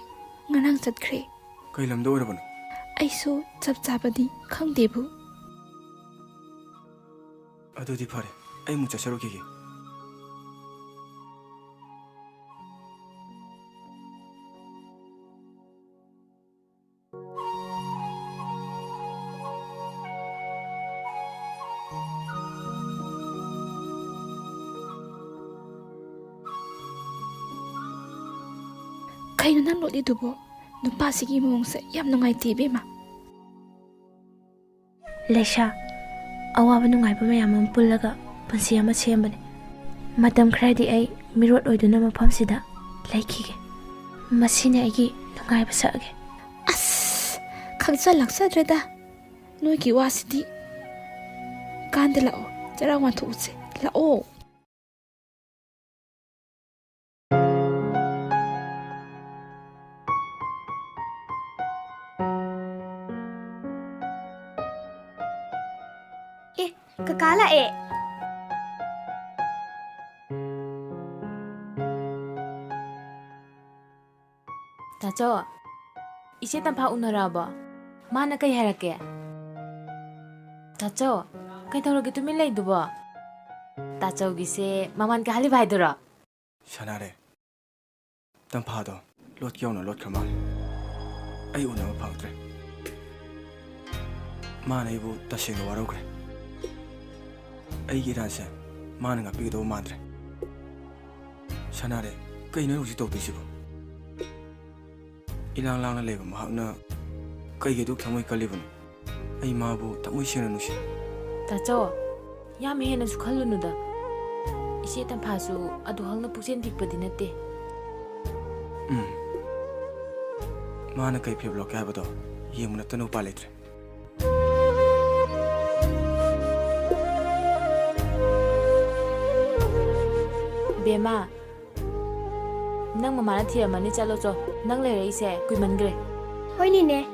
ꯉꯔꯥꯡ ꯆꯠꯈ꯭ꯔꯦ꯫ ꯀꯩ ꯂꯝꯗ ꯑꯣꯏꯔꯕꯅꯣ? ꯑꯩꯁꯨ ꯆꯞ ꯆꯥꯕꯗꯤ ꯈꯪꯗꯦꯕꯨ꯫ ꯑꯗꯨꯗꯤ ꯐꯔꯦ, ꯑꯩ ꯑꯃꯨꯛ ꯆꯠꯆꯔꯨꯈꯤꯒꯦ꯫ ꯀꯩꯅꯣ ꯅꯪ ꯂꯣꯠꯂꯤꯗꯨꯕꯣ? ꯅꯨꯄꯥꯁꯤꯒꯤ ꯃꯑꯣꯡꯁꯦ ꯌꯥꯝ ꯅꯨꯡꯉꯥꯏꯇꯦ, ꯏꯕꯦꯝꯃ꯫ ꯂꯩꯁꯥ, ꯑꯋꯥꯕ ꯅꯨꯡꯉꯥꯏꯕ ꯃꯌꯥꯝ ꯑꯃ ꯄꯨꯜꯂꯒ ꯄꯨꯟꯁꯤ ꯑꯃ ꯁꯦꯝꯕꯅꯤ꯫ ꯃꯇꯝ ꯈꯔꯗꯤ ꯑꯩ ꯃꯤꯔꯣꯠ ꯑꯣꯏꯗꯨꯅ ꯃꯐꯝꯁꯤꯗ ꯂꯩꯈꯤꯒꯦ꯫ ꯃꯁꯤꯅ ꯑꯩꯒꯤ ꯅꯨꯡꯉꯥꯏꯕ ꯁꯛꯑꯒꯦ꯫ ꯑꯁ, ꯈꯪꯖ ꯂꯥꯛꯆꯗ꯭ꯔꯦꯗ꯫ ꯅꯣꯏꯒꯤ ꯋꯥꯁꯤꯗꯤ꯫ ꯀꯥꯟꯗ ꯂꯥꯛꯑꯣ, ꯆꯔꯥ ꯋꯥꯟꯊꯣꯛꯎꯁꯦ꯫ ꯂꯥꯛꯑꯣ꯫ ꯑꯦ, ꯀꯀꯥ ꯂꯥꯛꯑꯦ꯫ ꯇꯥꯆꯧ, ꯏꯆꯦ ꯇꯝꯐꯥ ꯎꯅꯔꯛꯑꯕꯣ? ꯃꯥꯅ ꯀꯩ ꯍꯥꯏꯔꯛꯀꯦ? ꯇꯥꯆꯧ, ꯀꯩꯗꯧꯔꯒꯦ ꯇꯨꯃꯤꯟ ꯂꯩꯗꯨꯕꯣ? ꯇꯥꯆꯧꯒꯤꯁꯦ ꯃꯃꯥꯟ ꯀꯥꯍꯜꯂꯤꯕ ꯍꯥꯏꯗꯨꯔꯣ? ꯁꯅꯥꯔꯦ, ꯇꯝꯐꯥꯗꯣ ꯂꯣꯠꯀꯦ ꯌꯧꯅ ꯂꯣꯠꯈ꯭ꯔ ꯃꯥꯜꯂꯦ꯫ ꯑꯩ ꯎꯅꯕ ꯐꯪꯉꯛꯇ꯭ꯔꯦ꯫ ꯃꯥꯅ ꯑꯩꯕꯨ ꯇꯁꯦꯡꯅ ꯋꯥꯔꯧꯈ꯭ꯔꯦ꯫ ꯑꯩꯒꯤ ꯏꯔꯥꯟꯁꯦ ꯃꯥꯅ ꯉꯥꯛꯄꯤꯒꯗꯧꯕ ꯃꯥꯟꯗ꯭ꯔꯦ꯫ ꯁꯅꯥꯔꯦ, ꯀꯩꯅꯣ ꯑꯩ ꯍꯧꯖꯤꯛ ꯇꯧꯗꯣꯏꯁꯤꯕꯣ? ꯏꯂꯥꯡ ꯂꯥꯡꯅ ꯂꯩꯕ ꯃꯍꯥꯛꯅ ꯀꯩꯒꯤ ꯑꯗꯨꯛ ꯊꯃꯣꯏ ꯀꯜꯂꯤꯕꯅꯣ? ꯑꯩ ꯃꯥꯕꯨ ꯊꯃꯣꯏ ꯁꯦꯡꯅ ꯅꯨꯡꯁꯤ꯫ ꯇꯥꯆꯧ, ꯌꯥꯝ ꯍꯦꯟꯅꯁꯨ ꯈꯜꯂꯨꯅꯨꯗ꯫ ꯏꯆꯦ ꯇꯝꯐꯥꯁꯨ ꯑꯗꯨ ꯍꯛꯅ ꯄꯨꯛꯆꯦꯜ ꯄꯤꯛꯄꯗꯤ ꯅꯠꯇꯦ꯫ ꯎꯝ꯫ ꯃꯥꯅ ꯀꯩ ꯐꯤꯔꯦꯞ ꯂꯧꯒꯦ ꯍꯥꯏꯕꯗꯣ ꯌꯦꯡꯕ ꯅꯠꯇꯅ ꯎꯄꯥꯏ ꯂꯩꯇ꯭ꯔꯦ꯫ ꯕꯦꯝꯃ, ꯅꯪ ꯃꯃꯥꯅ ꯊꯤꯔꯝꯃꯅꯤ, ꯆꯠꯂꯣ ꯆꯣ꯫ ꯅꯪ ꯂꯩꯔꯛꯏꯁꯦ ꯀꯨꯏꯃꯟꯈ꯭ꯔꯦ꯫ ꯍꯣꯏ, ꯅꯦꯅꯦ꯫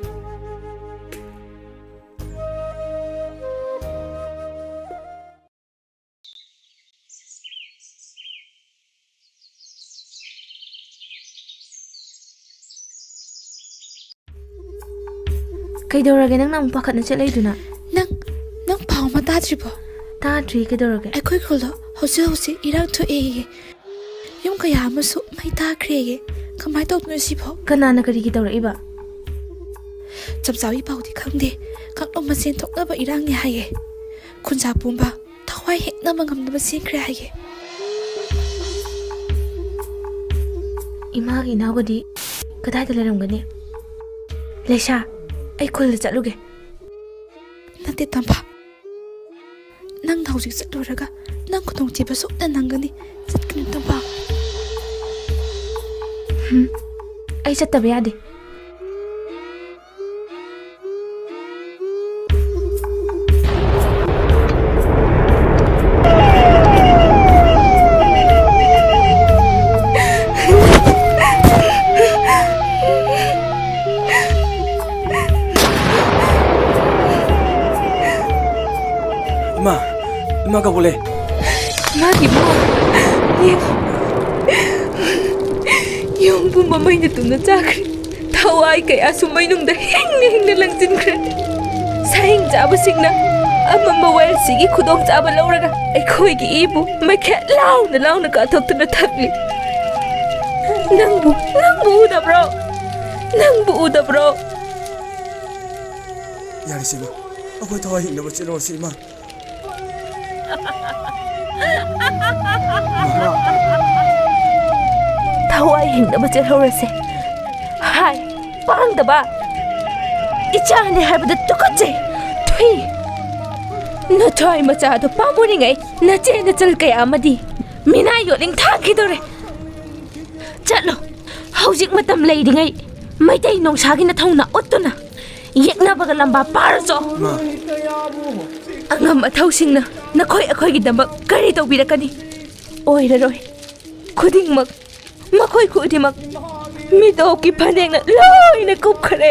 ꯀꯩꯗꯧꯔꯒꯦ ꯅꯪꯅ ꯑꯃꯨꯛ ꯄꯥꯈꯠꯅ ꯆꯠꯂꯛꯏꯗꯨꯅ? ꯅꯪ, ꯅꯪ ꯄꯥꯎ ꯑꯃ ꯇꯥꯗ꯭ꯔꯤꯕꯣ? ꯇꯥꯗ꯭ꯔꯤ, ꯀꯩꯗꯧꯔꯒꯦ? ꯑꯩꯈꯣꯏ ꯈꯨꯜꯗꯣ ꯍꯧꯖꯤꯛ ꯍꯧꯖꯤꯛ ꯏꯔꯥꯡ ꯊꯣꯛꯑꯦꯌꯦ꯫ ꯌꯨꯝ ꯀꯌꯥ ꯑꯃꯁꯨ ꯃꯩ ꯇꯥꯈ꯭ꯔꯦꯌꯦ꯫ ꯀꯃꯥꯏ ꯇꯧꯗꯣꯏꯅꯣ ꯁꯤꯕꯣ? ꯀꯅꯥꯅ ꯀꯔꯤꯒꯤ ꯇꯧꯔꯛꯏꯕ? ꯆꯞ ꯆꯥꯕꯤ ꯄꯥꯎꯗꯤ ꯈꯪꯗꯦ꯫ ꯀꯥꯡꯂꯨꯞ ꯃꯁꯦꯟ ꯊꯣꯛꯅꯕ ꯏꯔꯥꯡꯅꯤ ꯍꯥꯏꯌꯦ꯫ ꯈꯨꯟꯖꯥ ꯄꯨꯝꯕ ꯊꯋꯥꯏ ꯍꯤꯡꯅꯕ ꯉꯝꯅꯕ ꯆꯦꯟꯈ꯭ꯔꯦ ꯍꯥꯏꯌꯦ꯫ ꯏꯃꯥꯒ ꯏꯅꯥꯎꯒꯗꯤ ꯀꯗꯥꯏꯗ ꯂꯩꯔꯝꯒꯅꯤ? ꯂꯩꯁꯥ, ꯑꯩ ꯈꯨꯜꯗ ꯆꯠꯂꯨꯒꯦ꯫ ꯅꯠꯇꯦ, ꯇꯝꯐꯥ꯫ ꯅꯪꯅ ꯍꯧꯖꯤꯛ ꯆꯠꯂꯨꯔꯒ ꯅꯪ ꯈꯨꯗꯣꯡꯊꯤꯕ ꯁꯣꯛꯅ ꯅꯪꯒꯅꯤ꯫ ꯆꯠꯀꯅꯨ, ꯇꯝꯐꯥ꯫ ꯍꯨꯝ, ꯑꯩ ꯆꯠꯇꯕ ꯌꯥꯗꯦ꯫ ꯏꯃꯥ, ꯏꯃꯥ ꯀꯧꯒꯠꯂꯦ꯫ ꯃꯥꯒꯤ ꯏꯃꯥ, ꯌꯦꯡꯉꯨ꯫ ꯌꯨꯝ ꯄꯨꯝꯕ ꯃꯩꯅ ꯇꯨꯝꯅ ꯆꯥꯈ꯭ꯔꯦ꯫ ꯊꯋꯥꯏ ꯀꯌꯥꯁꯨ ꯃꯩꯅꯨꯡꯗ ꯍꯤꯡꯅ ꯍꯤꯡꯅ ꯂꯪꯁꯤꯟꯈ꯭ꯔꯦ꯫ ꯁꯥꯍꯤꯡ ꯆꯥꯕꯁꯤꯡꯅ ꯑꯃꯝꯕ ꯋꯥꯌꯦꯜꯁꯤꯒꯤ ꯈꯨꯗꯣꯡꯆꯥꯕ ꯂꯧꯔꯒ ꯑꯩꯈꯣꯏꯒꯤ ꯏꯕꯨ ꯃꯩꯈꯦꯠ ꯂꯥꯎꯅ ꯂꯥꯎꯅ ꯀꯥꯊꯣꯛꯇꯨꯅ ꯊꯛꯂꯤ꯫ ꯅꯪꯕꯨ, ꯅꯪꯕꯨ ꯎꯗꯕ꯭ꯔꯣ? ꯅꯪꯕꯨ ꯎꯗꯕ꯭ꯔꯣ? ꯌꯥꯔꯦꯁꯦ ꯏꯃꯥ, ꯑꯩꯈꯣꯏ ꯊꯋꯥꯏ ꯍꯤꯡꯅꯕ ꯆꯦꯜꯂꯨꯔꯁꯤ ꯏꯃꯥ꯫ ꯊꯋꯥꯏ ꯍꯤꯡꯅꯕ ꯆꯦꯜꯍꯧꯔꯁꯦ꯫ ꯍꯥꯏ, ꯄꯥꯡꯗꯕ! ꯏꯆꯥꯅꯤ ꯍꯥꯏꯕꯗ ꯇꯨꯀꯠꯆꯩ! ꯊꯨꯏ! ꯅꯊ꯭ꯋꯥꯏ ꯃꯆꯥꯗꯣ ꯄꯥꯝꯃꯨꯔꯤꯉꯩ ꯅꯆꯦ ꯅꯆꯜ ꯀꯌꯥ ꯑꯃꯗꯤ ꯃꯤꯅꯥꯏ ꯌꯣꯠꯂꯤꯡ ꯊꯥꯡꯈꯤꯗꯧꯔꯦ꯫ ꯆꯠꯂꯣ, ꯍꯧꯖꯤꯛ ꯃꯇꯝ ꯂꯩꯔꯤꯉꯩ ꯃꯩꯇꯩ ꯅꯣꯡꯁꯥꯒꯤ ꯅꯊꯧꯅ ꯎꯠꯇꯨꯅ ꯌꯦꯛꯅꯕꯒ ꯂꯝꯕꯥ ꯄꯥꯔꯨꯆꯣ꯫ ꯃꯥ꯫ ꯑꯉꯝ ꯑꯊꯧꯁꯤꯡꯅ ꯅꯈꯣꯏ ꯑꯩꯈꯣꯏꯒꯤꯗꯃꯛ ꯀꯔꯤ ꯇꯧꯕꯤꯔꯛꯀꯅꯤ? ꯑꯣꯏꯔꯔꯣꯏ꯫ ꯈꯨꯗꯤꯡꯃꯛ, ꯃꯈꯣꯏ ꯈꯨꯗꯤꯡꯃꯛ ꯃꯤꯇꯣꯞꯀꯤ ꯐꯅꯦꯛꯅ ꯂꯣꯏꯅ ꯀꯨꯞꯈ꯭ꯔꯦ꯫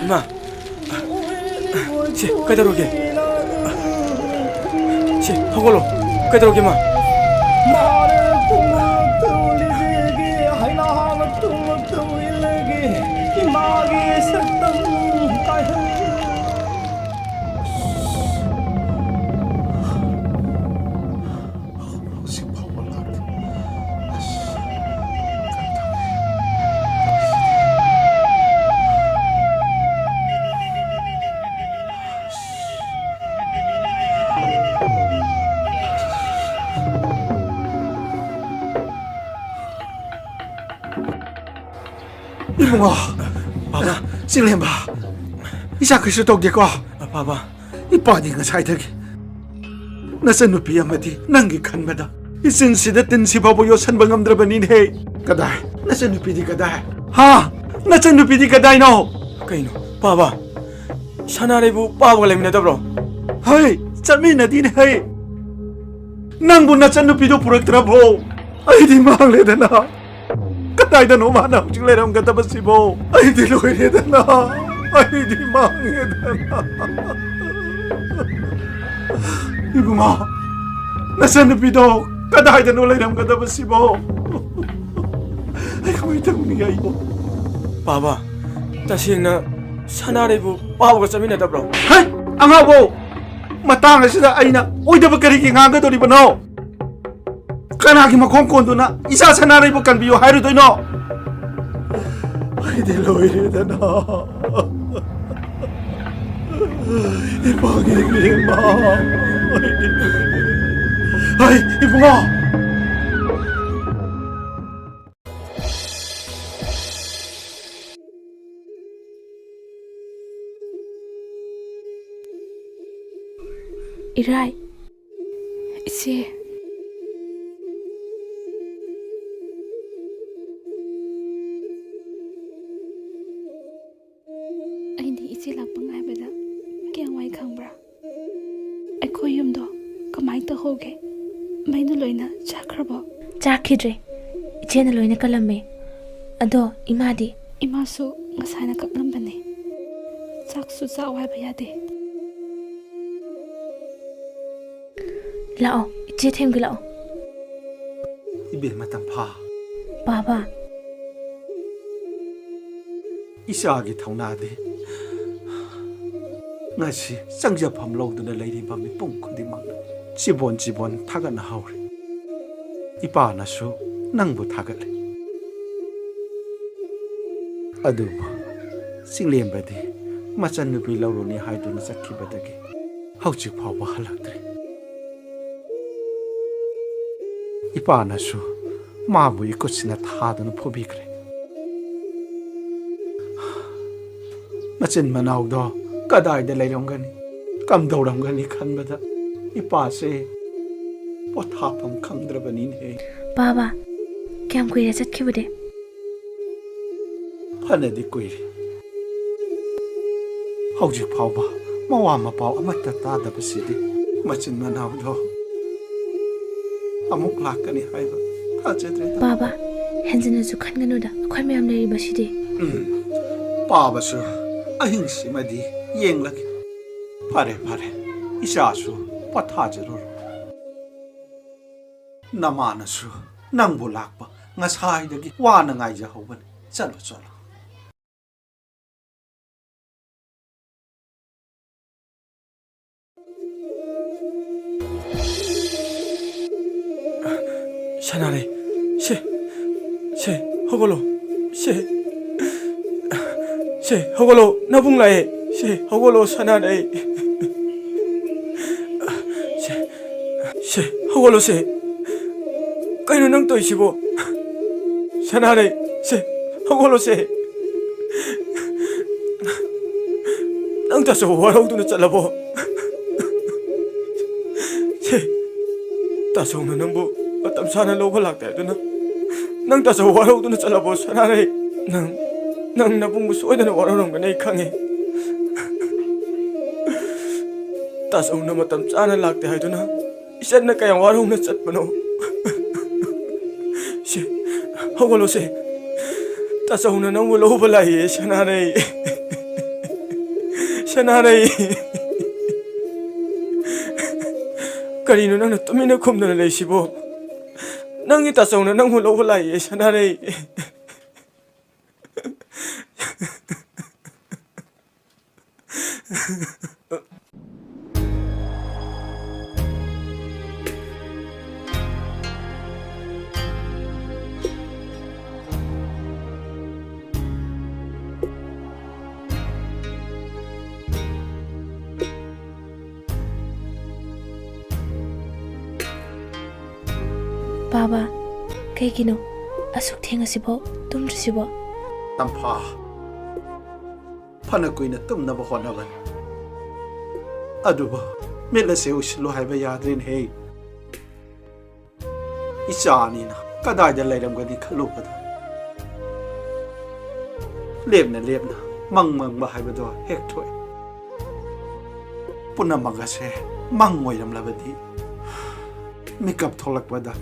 ꯏꯃꯥ, ꯁꯤ ꯀꯩꯗꯧꯔꯒꯦ? ꯁꯤ ꯍꯧꯒꯠꯂꯣ꯫ ꯀꯩꯗꯧꯔꯒꯦ, ꯏꯃꯥ? ꯏꯃꯥꯒꯤ ꯁꯛꯇꯝ ꯀꯥꯏꯍꯜ ꯍꯧꯖꯤꯛ ꯐꯥꯎꯕ ꯂꯥꯛꯇꯦ꯫ ꯑꯁ, ꯀꯔꯤ ꯇꯧꯅꯤ? ꯑꯣ, ꯄꯥꯕ꯫ ꯆꯤꯡꯂꯦꯝꯕ, ꯏꯆꯥ ꯀꯩꯁꯨ ꯇꯧꯗꯦꯀꯣ? ꯄꯥꯕ꯫ ꯏꯄꯥꯗꯤ ꯉꯁꯥꯏꯗꯒꯤ ꯅꯆꯟꯅꯨꯄꯤ ꯑꯃꯗꯤ ꯅꯪꯒꯤ ꯈꯟꯕꯗ ꯏꯆꯤꯟꯁꯤꯗ ꯇꯤꯟꯁꯤ ꯐꯥꯎꯕ ꯌꯣꯠꯁꯟꯕ ꯉꯝꯗ꯭ꯔꯕꯅꯤꯅꯦꯍꯦ꯫ ꯀꯗꯥꯏ? ꯅꯆꯟꯅꯨꯄꯤꯗꯤ ꯀꯗꯥꯏ? ꯍꯥ? ꯅꯆꯟꯅꯨꯄꯤꯗꯤ ꯀꯗꯥꯏꯅꯣ? ꯀꯩꯅꯣ, ꯄꯥꯕ? ꯁꯅꯥꯔꯩꯕꯨ ꯄꯥꯕꯒ ꯂꯩꯃꯤꯟꯅꯗꯕ꯭ꯔꯣ? ꯍꯩ, ꯆꯠꯃꯤꯟꯅꯗꯤꯅꯦ ꯍꯩ꯫ ꯅꯪꯕꯨ ꯅꯆꯟꯅꯨꯄꯤꯗꯣ ꯄꯨꯔꯛꯇ꯭ꯔꯕꯣ? ꯑꯩꯗꯤ ꯃꯥꯡꯂꯦꯗꯅ꯫ ꯀꯗꯥꯏꯗꯅꯣ ꯃꯥꯅ ꯍꯧꯖꯤꯛ ꯂꯩꯔꯝꯒꯗꯕꯁꯤꯕꯣ? ꯑꯩꯗꯤ ꯂꯣꯏꯔꯦꯗꯅ꯫ ꯑꯩꯗꯤ ꯃꯥꯡꯉꯦꯗꯅ꯫ ꯏꯕꯨꯡꯉꯣ, ꯅꯆꯟꯅꯨꯄꯤꯗꯣ ꯀꯗꯥꯏꯗꯅꯣ ꯂꯩꯔꯝꯒꯗꯕꯁꯤꯕꯣ? ꯑꯩ ꯀꯃꯥꯏ ꯇꯧꯅꯤ ꯑꯩꯕꯣ? ꯄꯥꯕ, ꯇꯁꯦꯡꯅ ꯁꯅꯥꯔꯩꯕꯨ ꯄꯥꯕꯒ ꯆꯠꯃꯤꯟꯅꯗꯕ꯭ꯔꯣ? ꯍꯩ! ꯑꯉꯥꯎꯕꯧ! ꯃꯇꯥꯡ ꯑꯁꯤꯗ ꯑꯩꯅ ꯑꯣꯏꯗꯕ ꯀꯔꯤꯒꯤ ꯉꯥꯡꯒꯗꯧꯔꯤꯕꯅꯣ? ꯀꯅꯥꯒꯤ ꯃꯈꯣꯡ ꯀꯣꯟꯗꯨꯅ ꯏꯆꯥ ꯁꯅꯥꯔꯩꯕꯨ ꯀꯟꯕꯤꯌꯨ ꯍꯥꯏꯔꯨꯗꯣꯏꯅꯣ? ꯑꯩꯗꯤ ꯂꯣꯏꯔꯦꯗꯅ꯫ ꯏꯄꯥꯒꯤ ꯏꯕꯦꯝꯃ꯫ ꯍꯩ, ꯏꯕꯨꯡꯉꯣ! ꯏꯔꯥꯏ꯫ ꯏꯆꯦ꯫ ꯑꯩꯗꯤ ꯏꯆꯦ ꯂꯥꯛꯄ ꯉꯥꯏꯕꯗ ꯀꯌꯥꯝ ꯋꯥꯏ ꯈꯪꯕ꯭ꯔꯥ? ꯑꯩꯈꯣꯏ ꯌꯨꯝꯗꯣ ꯀꯃꯥꯏꯅ ꯇꯧꯍꯧꯒꯦ? ꯃꯩꯅ ꯂꯣꯏꯅ ꯆꯥꯛꯈ꯭ꯔꯕꯣ? ꯆꯥꯛꯈꯤꯗ꯭ꯔꯦ꯫ ꯏꯆꯦꯅ ꯂꯣꯏꯅ ꯀꯜꯂꯝꯃꯦ꯫ ꯑꯗꯣ ꯏꯃꯥꯗꯤ? ꯏꯃꯥꯁꯨ ꯉꯁꯥꯏꯅ ꯀꯞꯂꯝꯕꯅꯦ꯫ ꯆꯥꯛꯁꯨ ꯆꯥꯎ ꯍꯥꯏꯕ ꯌꯥꯗꯦ꯫ ꯂꯥꯛꯑꯣ, ꯏꯆꯦ ꯊꯦꯝꯒꯦ ꯂꯥꯛꯑꯣ꯫ ꯏꯕꯦꯝꯃ ꯇꯝꯐꯥ꯫ ꯕꯥꯕꯥ꯫ ꯏꯆꯥꯒꯤ ꯊꯧꯅꯥꯗꯤ ꯉꯁꯤ ꯆꯪꯖꯐꯝ ꯂꯧꯗꯨꯅ ꯂꯩꯔꯤꯕ ꯃꯤꯄꯨꯝ ꯈꯨꯗꯤꯡꯃꯛꯅ ꯆꯤꯕꯣꯟ ꯆꯤꯕꯣꯟ ꯊꯥꯒꯠꯅꯍꯧꯔꯤ꯫ ꯏꯄꯥꯅꯁꯨ ꯅꯪꯕꯨ ꯊꯥꯒꯠꯂꯤ꯫ ꯑꯗꯨꯕꯨ ꯆꯤꯡꯂꯦꯝꯕꯗꯤ ꯃꯆꯟꯅꯨꯄꯤ ꯂꯧꯔꯨꯅꯤ ꯍꯥꯏꯗꯨꯅ ꯆꯠꯈꯤꯕꯗꯒꯤ ꯍꯧꯖꯤꯛ ꯐꯥꯎꯕ ꯍꯜꯂꯛꯇ꯭ꯔꯤ꯫ ꯏꯄꯥꯅꯁꯨ ꯃꯥꯕꯨ ꯏꯈꯨꯠꯁꯤꯅ ꯊꯥꯗꯨꯅ ꯐꯨꯕꯤꯈ꯭ꯔꯦ꯫ ꯃꯆꯤꯟ ꯃꯅꯥꯎꯗꯣ ꯀꯗꯥꯏꯗ ꯂꯩꯔꯝꯒꯅꯤ, ꯀꯝꯗꯧꯔꯝꯒꯅꯤ ꯈꯟꯕꯗ ꯏꯄꯥꯁꯦ ꯄꯣꯊꯥꯐꯝ ꯈꯪꯗ꯭ꯔꯕꯅꯤꯅꯦ꯫ ꯕꯥꯕꯥ, ꯀꯌꯥꯝ ꯀꯨꯏꯔꯦ ꯆꯠꯈꯤꯕꯗꯤ? ꯐꯅꯗꯤ ꯀꯨꯏꯔꯦ꯫ ꯍꯧꯖꯤꯛ ꯐꯥꯎꯕ ꯃꯋꯥ ꯃꯄꯥꯎ ꯑꯃꯠꯇ ꯇꯥꯗꯕꯁꯤꯗꯤ ꯃꯆꯤꯟ ꯃꯅꯥꯎꯗꯣ ꯑꯃꯨꯛ ꯂꯥꯛꯀꯅꯤ ꯍꯥꯏꯕ ꯊꯥꯖꯗ꯭ꯔꯦꯗ꯫ ꯕꯥꯕꯥ, ꯍꯦꯟꯖꯤꯟꯅꯁꯨ ꯈꯟꯒꯅꯨꯗ, ꯑꯩꯈꯣꯏ ꯃꯌꯥꯝ ꯂꯩꯔꯤꯕꯁꯤꯗꯤ꯫ ꯎꯝ, ꯄꯥꯕꯁꯨ ꯑꯍꯤꯡꯁꯤꯃꯗꯤ ꯌꯦꯡꯂꯒꯦ꯫ ꯐꯔꯦ, ꯐꯔꯦ, ꯏꯆꯥꯁꯨ ꯄꯣꯊꯥꯖꯔꯨꯔꯣ꯫ ꯅꯃꯥꯅꯁꯨ ꯅꯪꯕꯨ ꯂꯥꯛꯄ ꯉꯁꯥꯏꯗꯒꯤ ꯋꯥꯅ ꯉꯥꯏꯖꯍꯧꯕꯅꯤ꯫ ꯆꯠꯂꯣ, ꯆꯠꯂꯣ꯫ ꯁꯅꯥꯔꯩ, ꯁꯦ, ꯁꯦ, ꯍꯧꯒꯠꯂꯣ, ꯁꯦ, ꯁꯦ, ꯍꯧꯒꯠꯂꯣ, ꯅꯕꯨꯡ ꯂꯥꯛꯑꯦ, ꯁꯦ, ꯍꯧꯒꯠꯂꯣ, ꯁꯅꯥꯔꯩ, ꯁꯦ, ꯁꯦ, ꯍꯧꯒꯠꯂꯣ, ꯁꯦ, ꯀꯩꯅꯣ ꯅꯪ ꯇꯧꯔꯤꯁꯤꯕꯣ? ꯁꯅꯥꯔꯩ, ꯁꯦ, ꯍꯧꯒꯠꯂꯣ, ꯁꯦ꯫ ꯅꯪ ꯇꯥꯆꯧ ꯋꯥꯔꯧꯗꯨꯅ ꯆꯠꯂꯕꯣ? ꯁꯦ, ꯇꯥꯆꯧꯅ ꯅꯪꯕꯨ ꯃꯇꯝ ꯆꯥꯅ ꯂꯧꯕ ꯂꯥꯛꯇꯦ ꯍꯥꯏꯗꯨꯅ ꯅꯪ ꯇꯥꯆꯧ ꯋꯥꯔꯧꯗꯨꯅ ꯆꯠꯂꯕꯣ, ꯁꯅꯥꯔꯩ? ꯅꯪ, ꯅꯪ ꯅꯕꯨꯡꯕꯨ ꯁꯣꯏꯗꯅ ꯋꯥꯔꯧꯔꯝꯒꯅꯤ, ꯑꯩ ꯈꯪꯉꯦ꯫ ꯇꯥꯆꯧꯅ ꯃꯇꯝ ꯆꯥꯅ ꯂꯥꯛꯇꯦ ꯍꯥꯏꯗꯨꯅ ꯏꯆꯟꯅ ꯀꯌꯥꯝ ꯋꯥꯔꯧꯅ ꯆꯠꯄꯅꯣ? ꯁꯦ, ꯍꯧꯒꯠꯂꯣ ꯁꯦ꯫ ꯇꯥꯆꯧꯅ ꯅꯪꯕꯨ ꯂꯧꯕ ꯂꯥꯛꯏꯌꯦ, ꯁꯅꯥꯔꯩ꯫ ꯁꯅꯥꯔꯩ꯫ ꯀꯔꯤꯅꯣ ꯅꯪꯅ ꯇꯨꯃꯤꯟꯅ ꯈꯨꯝꯗꯅ ꯂꯩꯁꯤꯕꯣ? ꯅꯪꯒꯤ ꯇꯥꯆꯧꯅ ꯅꯪꯕꯨ ꯂꯧꯕ ꯂꯥꯛꯏꯌꯦ, ꯁꯅꯥꯔꯩ꯫ ꯕꯥꯕꯥ, ꯀꯩꯒꯤꯅꯣ ꯑꯁꯨꯛ ꯊꯦꯡꯉꯁꯤꯐꯥꯎ ꯇꯨꯝꯗ꯭ꯔꯤꯁꯤꯕꯣ? ꯇꯝꯐꯥ, ꯐꯅ ꯀꯨꯏꯅ ꯇꯨꯝꯅꯕ ꯍꯣꯠꯅꯕꯅꯤ꯫ ꯑꯗꯨꯕꯨ ꯃꯤꯠ ꯑꯁꯦ ꯎꯏꯁꯤꯜꯂꯨ ꯍꯥꯏꯕ ꯌꯥꯗ꯭ꯔꯦꯅꯦꯍꯦ꯫ ꯏꯆꯥ ꯑꯅꯤꯅ ꯀꯗꯥꯏꯗ ꯂꯩꯔꯝꯒꯅꯤ ꯈꯜꯂꯨꯕꯗ, ꯂꯦꯞꯅ ꯂꯦꯞꯅ ꯃꯪ ꯃꯪꯕ ꯍꯥꯏꯕꯗꯣ ꯍꯦꯛ ꯊꯣꯛꯑꯦ꯫ ꯄꯨꯝꯅꯃꯛ ꯑꯁꯦ ꯃꯪ ꯑꯣꯏꯔꯝꯂꯕꯗꯤ, ꯃꯤꯀꯞ ꯊꯣꯛꯂꯛꯄꯗ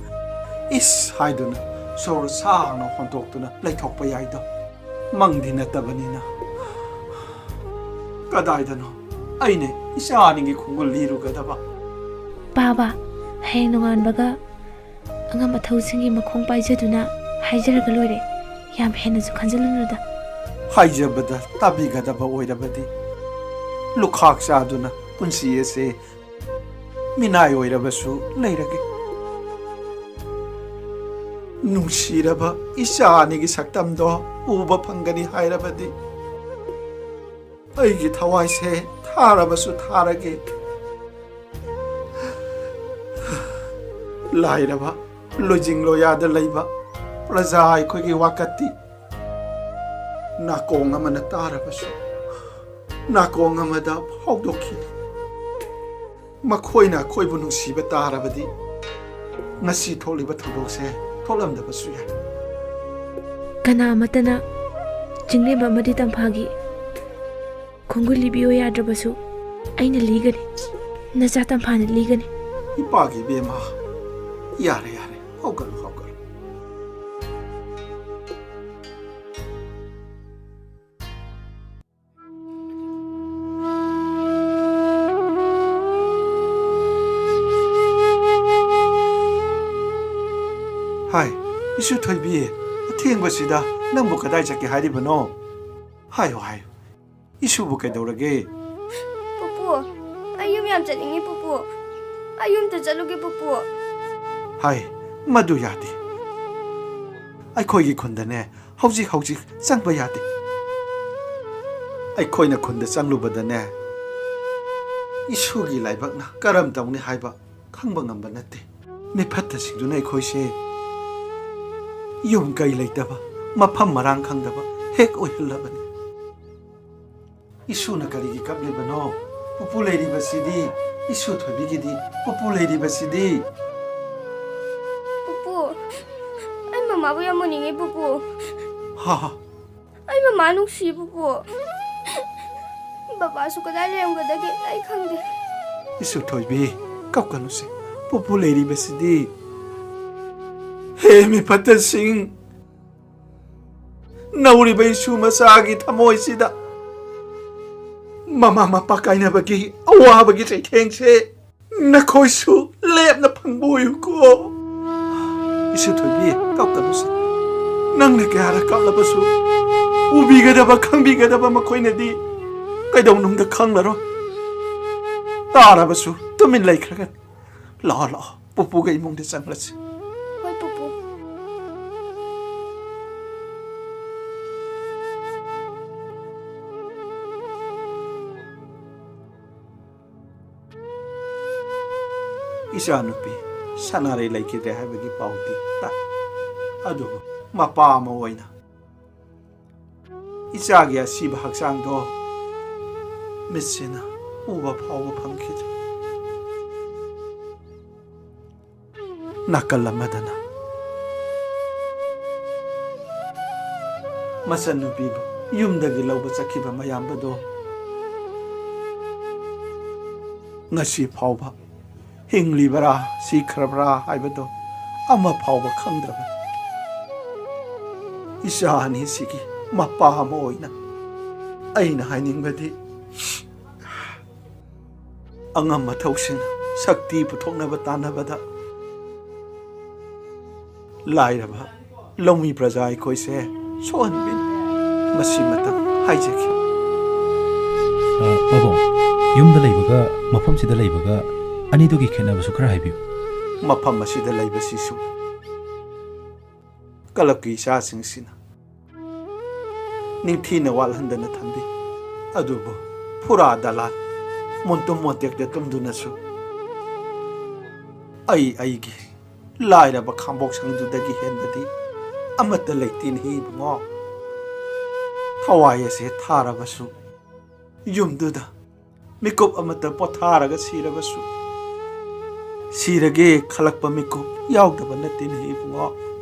ꯏꯁ ꯍꯥꯏꯗꯨꯅ ꯁꯣꯔ ꯁꯥꯡꯅ ꯍꯣꯟꯗꯣꯛꯇꯨꯅ ꯂꯩꯊꯣꯛꯄ ꯌꯥꯏꯗꯣ꯫ ꯃꯪꯗꯤ ꯅꯠꯇꯕꯅꯤꯅ ꯀꯗꯥꯏꯗꯅꯣ ꯑꯩꯅ ꯏꯆꯥ ꯑꯅꯤꯒꯤ ꯈꯣꯡꯒꯨꯜ ꯂꯤꯔꯨꯒꯗꯕ? ꯕꯥꯕꯥ, ꯍꯌꯦꯡ ꯅꯣꯡꯉꯥꯟꯕꯒ ꯑꯉꯝ ꯑꯊꯧꯁꯤꯡꯒꯤ ꯃꯈꯣꯡ ꯄꯥꯏꯖꯗꯨꯅ ꯍꯥꯏꯖꯔꯒ ꯂꯣꯏꯔꯦ꯫ ꯌꯥꯝ ꯍꯦꯟꯅꯁꯨ ꯈꯟꯖꯤꯜꯂꯨꯅꯨꯗ꯫ ꯍꯥꯏꯖꯕꯗ ꯇꯥꯕꯤꯒꯗꯕ ꯑꯣꯏꯔꯕꯗꯤ, ꯂꯨꯈꯥꯛ ꯆꯥꯗꯨꯅ ꯄꯨꯟꯁꯤ ꯑꯁꯦ ꯃꯤꯅꯥꯏ ꯑꯣꯏꯔꯕꯁꯨ ꯂꯩꯔꯒꯦ꯫ ꯅꯨꯡꯁꯤꯔꯕ ꯏꯆꯥ ꯑꯅꯤꯒꯤ ꯁꯛꯇꯝꯗꯣ ꯎꯕ ꯐꯪꯒꯅꯤ ꯍꯥꯏꯔꯕꯗꯤ, ꯑꯩꯒꯤ ꯊꯋꯥꯏꯁꯦ ꯊꯥꯔꯕꯁꯨ ꯊꯥꯔꯒꯦ꯫ ꯂꯥꯏꯔꯕ, ꯂꯣꯏꯖꯤꯡ ꯂꯣꯌꯥꯗ ꯂꯩꯕ ꯄ꯭ꯔꯖꯥ ꯑꯩꯈꯣꯏꯒꯤ ꯋꯥꯀꯠꯇꯤ ꯅꯥꯀꯣꯡ ꯑꯃꯅ ꯇꯥꯔꯕꯁꯨ, ꯅꯥꯀꯣꯡ ꯑꯃꯗ ꯐꯥꯎꯗꯣꯛꯈꯤ꯫ ꯃꯈꯣꯏꯅ ꯑꯩꯈꯣꯏꯕꯨ ꯅꯨꯡꯁꯤꯕ ꯇꯥꯔꯕꯗꯤ, ꯉꯁꯤ ꯊꯣꯛꯂꯤꯕ ꯊꯧꯗꯣꯛꯁꯦ ꯊꯣꯛꯂꯝꯗꯕꯁꯨ ꯌꯥꯏ꯫ ꯀꯅꯥ ꯑꯃꯠꯇꯅ ꯆꯤꯡꯂꯦꯝꯕ ꯑꯃꯗꯤ ꯇꯝꯐꯥꯒꯤ ꯈꯣꯡꯒꯨꯜ ꯂꯤꯕꯤꯌꯨ ꯌꯥꯗ꯭ꯔꯕꯁꯨ, ꯑꯩꯅ ꯂꯤꯒꯅꯤ꯫ ꯅꯆꯥ ꯇꯝꯐꯥꯅ ꯂꯤꯒꯅꯤ꯫ ꯏꯄꯥꯒꯤ ꯏꯕꯦꯝꯃ, ꯌꯥꯔꯦ, ꯌꯥꯔꯦ, ꯍꯧꯒꯠꯂꯨ, ꯍꯧꯒꯠꯂꯨ꯫ ꯍꯥꯏ, ꯏꯁꯨ ꯊꯣꯏꯕꯤ, ꯑꯊꯦꯡꯕꯁꯤꯗ ꯅꯪꯕꯨ ꯀꯗꯥꯏ ꯆꯠꯀꯦ ꯍꯥꯏꯔꯤꯕꯅꯣ? ꯍꯥꯏꯌꯨ, ꯍꯥꯏꯌꯨ, ꯏꯁꯨꯕꯨ ꯀꯩꯗꯧꯔꯒꯦ? ꯄꯨꯄꯨ, ꯑꯩ ꯌꯨꯝ ꯌꯥꯝ ꯆꯠꯅꯤꯡꯉꯤ ꯄꯨꯄꯨ꯫ ꯑꯩ ꯌꯨꯝꯗ ꯆꯠꯂꯨꯒꯦ ꯄꯨꯄꯨ꯫ ꯍꯥꯏ, ꯃꯗꯨ ꯌꯥꯗꯦ꯫ ꯑꯩꯈꯣꯏꯒꯤ ꯈꯨꯟꯗꯅꯦ ꯍꯧꯖꯤꯛ ꯍꯧꯖꯤꯛ ꯆꯪꯕ ꯌꯥꯗꯦ꯫ ꯑꯩꯈꯣꯏꯅ ꯈꯨꯟꯗ ꯆꯪꯂꯨꯕꯗꯅꯦ, ꯏꯁꯨꯒꯤ ꯂꯥꯏꯕꯛꯅ ꯀꯔꯝ ꯇꯧꯅꯤ ꯍꯥꯏꯕ ꯈꯪꯕ ꯉꯝꯕ ꯅꯠꯇꯦ꯫ ꯃꯤꯐꯠꯇꯁꯤꯡꯗꯨꯅ ꯑꯩꯈꯣꯏꯁꯦ ꯌꯨꯝ ꯀꯩ ꯂꯩꯇꯕ, ꯃꯐꯝ ꯃꯔꯥꯡ ꯈꯪꯗꯕ ꯍꯦꯛ ꯑꯣꯏꯍꯜꯂꯕꯅꯤ꯫ ꯏꯁꯨꯅ ꯀꯔꯤꯒꯤ ꯀꯞꯂꯤꯕꯅꯣ? ꯄꯨꯄꯨ ꯂꯩꯔꯤꯕꯁꯤꯗꯤ, ꯏꯁꯨ ꯊꯣꯏꯕꯤꯒꯤꯗꯤ ꯄꯨꯄꯨ ꯂꯩꯔꯤꯕꯁꯤꯗꯤ꯫ ꯄꯨꯄꯨ, ꯑꯩ ꯃꯃꯥꯕꯨ ꯌꯥꯝ ꯎꯅꯤꯡꯉꯦ ꯄꯨꯄꯨ꯫ ꯍꯥ ꯍꯥ꯫ ꯑꯩ ꯃꯃꯥ ꯅꯨꯡꯁꯤ ꯄꯨꯄꯨ꯫ ꯕꯕꯥꯁꯨ ꯀꯗꯥꯏ ꯂꯩꯔꯝꯒꯗꯒꯦ ꯑꯩ ꯈꯪꯗꯦ꯫ ꯏꯁꯨ ꯊꯣꯏꯕꯤ, ꯀꯞꯀꯅꯨꯁꯦ꯫ ꯄꯨꯄꯨ ꯂꯩꯔꯤꯕꯁꯤꯗꯤ꯫ ꯍꯦ ꯃꯤꯐꯠꯇꯁꯤꯡ, ꯅꯧꯔꯤꯕ ꯏꯁꯨ ꯃꯆꯥꯒꯤ ꯊꯃꯣꯏꯁꯤꯗ ꯃꯃꯥ ꯃꯄꯥ ꯀꯥꯏꯅꯕꯒꯤ ꯑꯋꯥꯕꯒꯤ ꯆꯩꯊꯦꯡꯁꯦ ꯅꯈꯣꯏꯁꯨ ꯂꯦꯞꯅ ꯐꯪꯕ ꯑꯣꯏꯌꯨꯀꯣ꯫ ꯏꯁꯨ ꯊꯣꯏꯕꯤ, ꯀꯞꯀꯅꯨꯁꯦ꯫ ꯅꯪꯅ ꯀꯌꯥꯔꯛ ꯀꯞꯂꯕꯁꯨ ꯎꯕꯤꯒꯗꯕ, ꯈꯪꯕꯤꯒꯗꯕ ꯃꯈꯣꯏꯅꯗꯤ ꯀꯩꯗꯧꯅꯨꯡꯗ ꯈꯪꯂꯔꯣꯏ꯫ ꯇꯥꯔꯕꯁꯨ ꯇꯨꯃꯤꯟ ꯂꯩꯈ꯭ꯔꯒꯅꯤ꯫ ꯂꯥꯛꯑꯣ, ꯂꯥꯛꯑꯣ, ꯄꯨꯄꯨꯒ ꯏꯃꯨꯡꯗ ꯆꯪꯂꯁꯤ꯫ ꯍꯣꯏ ꯄꯨꯄꯨ꯫ ꯏꯆꯥꯅꯨꯄꯤ ꯁꯅꯥꯔꯩ ꯂꯩꯈꯤꯗ꯭ꯔꯦ ꯍꯥꯏꯕꯒꯤ ꯄꯥꯎꯗꯤ ꯇꯥꯏ, ꯑꯗꯨꯕꯨ ꯃꯄꯥ ꯑꯃ ꯑꯣꯏꯅ ꯏꯆꯥꯒꯤ ꯑꯁꯤꯕ ꯍꯛꯆꯥꯡꯗꯣ ꯃꯤꯠꯁꯤꯅ ꯎꯕ ꯐꯥꯎꯕ ꯐꯪꯈꯤꯗ꯭ꯔꯦ꯫ ꯅꯥꯀꯜ ꯑꯃꯗꯅ ꯃꯆꯟꯅꯨꯄꯤꯕꯨ ꯌꯨꯝꯗꯒꯤ ꯂꯧꯕ ꯆꯠꯈꯤꯕ ꯃꯌꯥꯝꯕꯗꯣ ꯉꯁꯤ ꯐꯥꯎꯕ ꯍꯤꯡꯂꯤꯕꯔꯥ ꯁꯤꯈ꯭ꯔꯕ꯭ꯔꯥ ꯍꯥꯏꯕꯗꯣ ꯑꯃ ꯐꯥꯎꯕ ꯈꯪꯗ꯭ꯔꯕꯅꯤ꯫ ꯏꯆꯥ ꯑꯅꯤꯁꯤꯒꯤ ꯃꯄꯥ ꯑꯃ ꯑꯣꯏꯅ ꯑꯩꯅ ꯍꯥꯏꯅꯤꯡꯕꯗꯤ, ꯑꯉꯝ ꯑꯊꯧꯁꯤꯡꯅ ꯁꯛꯇꯤ ꯄꯨꯊꯣꯛꯅꯕ ꯇꯥꯟꯅꯕꯗ ꯂꯥꯏꯔꯕ ꯂꯧꯃꯤ ꯄ꯭ꯔꯖꯥ ꯑꯩꯈꯣꯏꯁꯦ ꯁꯣꯛꯍꯟꯕꯤꯅꯤ꯫ ꯃꯁꯤꯃꯇꯪ ꯍꯥꯏꯖꯒꯦ꯫ ꯑ, ꯄꯥꯕꯨꯡ, ꯌꯨꯝꯗ ꯂꯩꯕꯒ ꯃꯐꯝꯁꯤꯗ ꯂꯩꯕꯒ ꯑꯅꯤꯗꯨꯒꯤ ꯈꯦꯠꯅꯕꯁꯨ ꯈꯔ ꯍꯥꯏꯕꯤꯌꯨ꯫ ꯃꯐꯝ ꯑꯁꯤꯗ ꯂꯩꯕꯁꯤꯁꯨ ꯀꯂꯞꯀꯤ ꯏꯆꯥꯁꯤꯡꯁꯤꯅ ꯅꯤꯡꯊꯤꯅ ꯋꯥꯠꯍꯟꯗꯅ ꯊꯝꯕꯤ꯫ ꯑꯗꯨꯕꯨ ꯐꯨꯔꯥ ꯗꯂꯥꯜ ꯃꯣꯟꯇꯨꯝ ꯃꯣꯟꯇꯦꯛꯇ ꯇꯨꯝꯗꯨꯅꯁꯨ ꯑꯩ ꯑꯩꯒꯤ ꯂꯥꯏꯔꯕ ꯈꯥꯡꯕꯣꯛ ꯁꯪꯗꯨꯗꯒꯤ ꯍꯦꯟꯕꯗꯤ ꯑꯃꯠꯇ ꯂꯩꯇꯦꯅꯦ ꯏꯕꯨꯡꯉꯣ꯫ ꯊꯋꯥꯏ ꯑꯁꯦ ꯊꯥꯔꯕꯁꯨ ꯌꯨꯝꯗꯨꯗ ꯃꯤꯀꯨꯞ ꯑꯃꯇ ꯄꯣꯊꯥꯔꯒ ꯁꯤꯔꯕꯁꯨ, ꯁꯤꯔꯒꯦ ꯈꯜꯂꯛꯄ ꯃꯤꯀꯨꯞ ꯌꯥꯎꯗꯕ ꯅꯠꯇꯦꯅꯦ ꯏꯕꯨꯡꯉꯣ꯫